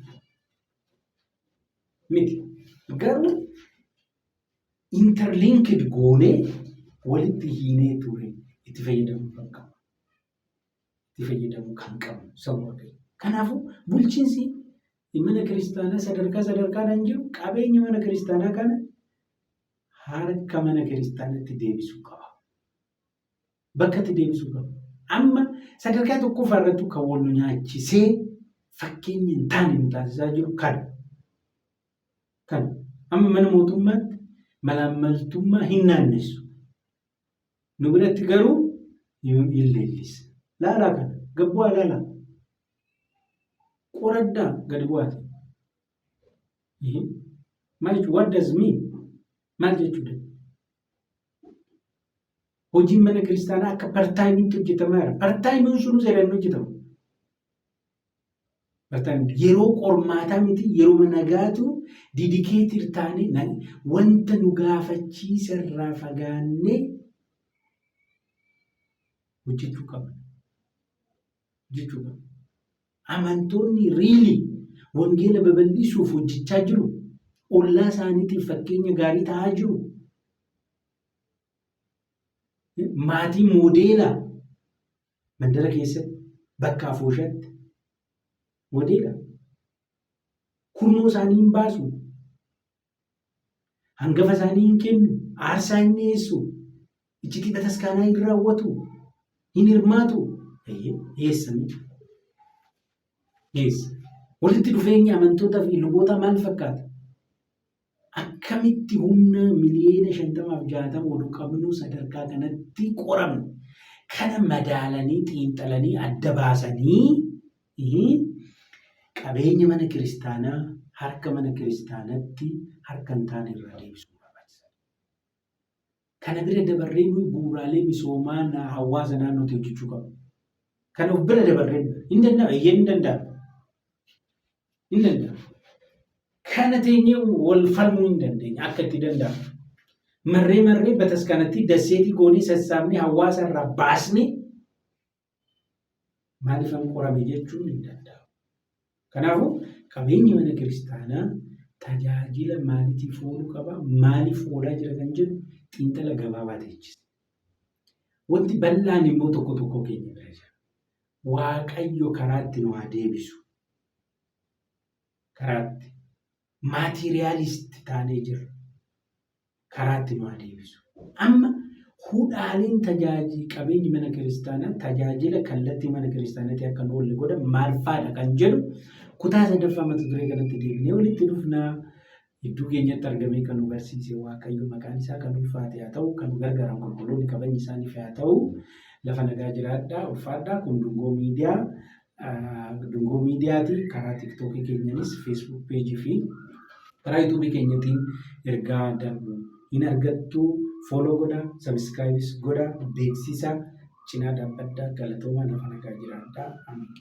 Speaker 1: Miti. Garuu interlinked goonee walitti hiinee ture itti fayyadamuu kan qabu. Itti fayyadamuu kan qabnu saba Waaqayyo. Kanaafuu bulchiinsi mana kiristaanaa sadarkaa sadarkaadhaan jiru qabeenya mana kiristaanaa kana harka mana kiristaanaatti deebisuu qaba. Bakka itti deebisuu qaba. Amma sadarkaa tokkoffaa irratti kan wal nu nyaachisee fakkeenya hin taane nu taasisaa jiru kana. Kana. Amma mana mootummaatti malaammaltummaa hin naannessu. Nu biratti garuu hin leellisa. Laalaa kana. Gad bu'aa laalaa. Qoraddaa gad bu'aati. Maal jechuudha? What does mean? Maal jechuudha? Hojiin mana kiristaanaa akka partaayimiitti hojjetamaa jira. Partaayimiin sunuu seeraan hin hojjetamu. Partaayimii yeroo qormaataa miti yeroo nagaatu didikeetir taanee wanta nu gaafachiisa irraa fagaannee hojjechuu qabna. Hojjechuu qabna. Amantoonni riilii wangeela babal'isuuf hojjechaa jiru. Ollaa isaaniitiif fakkeenya gaarii ta'aa jiru. Maatii moodeela mandara keessatti bakka afooshaatti moodeela kurnoo isaanii hin baasu. Hangafa isaanii hin kennu. Aarsaa hin dhiyeessu. Iccitii bataskaanaa hin raawwatu. Hin hirmaatu. Dhiyeessa miti. Dhiyeessa. Walitti dhufeenyi amantootaa fi lubootaa maal fakkaata? Akkamitti humna miliyoona 50 fi 60 oduu qabnuu sadarkaa kanatti qoramne? Kana madaalanii xiinxalanii adda baasanii qabeenya mana kiristaanaa harka mana kiristaanatti harka hin taane irraa deebisuun barbaachisaadha. Kana bira dabarree nuyi bu'uuraalee misoomaa hawaasa naannootti hojjechuu qabna. Kana of bira dabarree hin danda'amu, eeyyeen hin danda'amu. Hin danda'amu. Kana teenyee wal falmuu hin dandeenya akka itti danda'amu. Marree marree bataskanatti dasseetii goonee sassaabnee hawaasa irraa baasnee Maaliifan qorame jechuun hin danda'amu. Kanaafuu qabeenyi mana kiristaanaa tajaajila maaliitiif ooluu qaba? Maaliif oolaa jira kan jedhu xiinxala gabaabaa teechisa. Wanti bal'aan immoo tokko tokko keenya bira jira. Waaqayyo karaatti nu haa deebisu. Karaatti. Maateriyaalisti taanee jirra. Karaatti nu haa deebisu. Amma hudhaaleen tajaajii qabeenyi mana kiristaanaa tajaajila kallattii mana kiristaanaatti akka hin oolle godhan maal faadha kan jedhu kutaa sadaffaa mata duree kanatti deebinee walitti dhufnaa. Gidduu keenyatti argamee kan nu barsiise Waaqayyo maqaan isaa kan ulfaate haa ta'u, kan nu gargaaran qulqulloonni kabajni isaaniif haa ta'u. Lafa nagaa jiraadhaa, ulfaadhaa. Kun Dungoo Miidiyaa. Dungoo Miidiyaati. Karaa Tiiktookii keenyanis, Feesbuuk peejii fi karaa Yuutuubii keenyatiin ergaa darbu hin argattu. Fooloo godhaa, sabiskiraayibis godhaa, beeksisa cinaa dhaabbadhaa. Galatoomaa, lafa nagaa jiraadhaa. Ameen.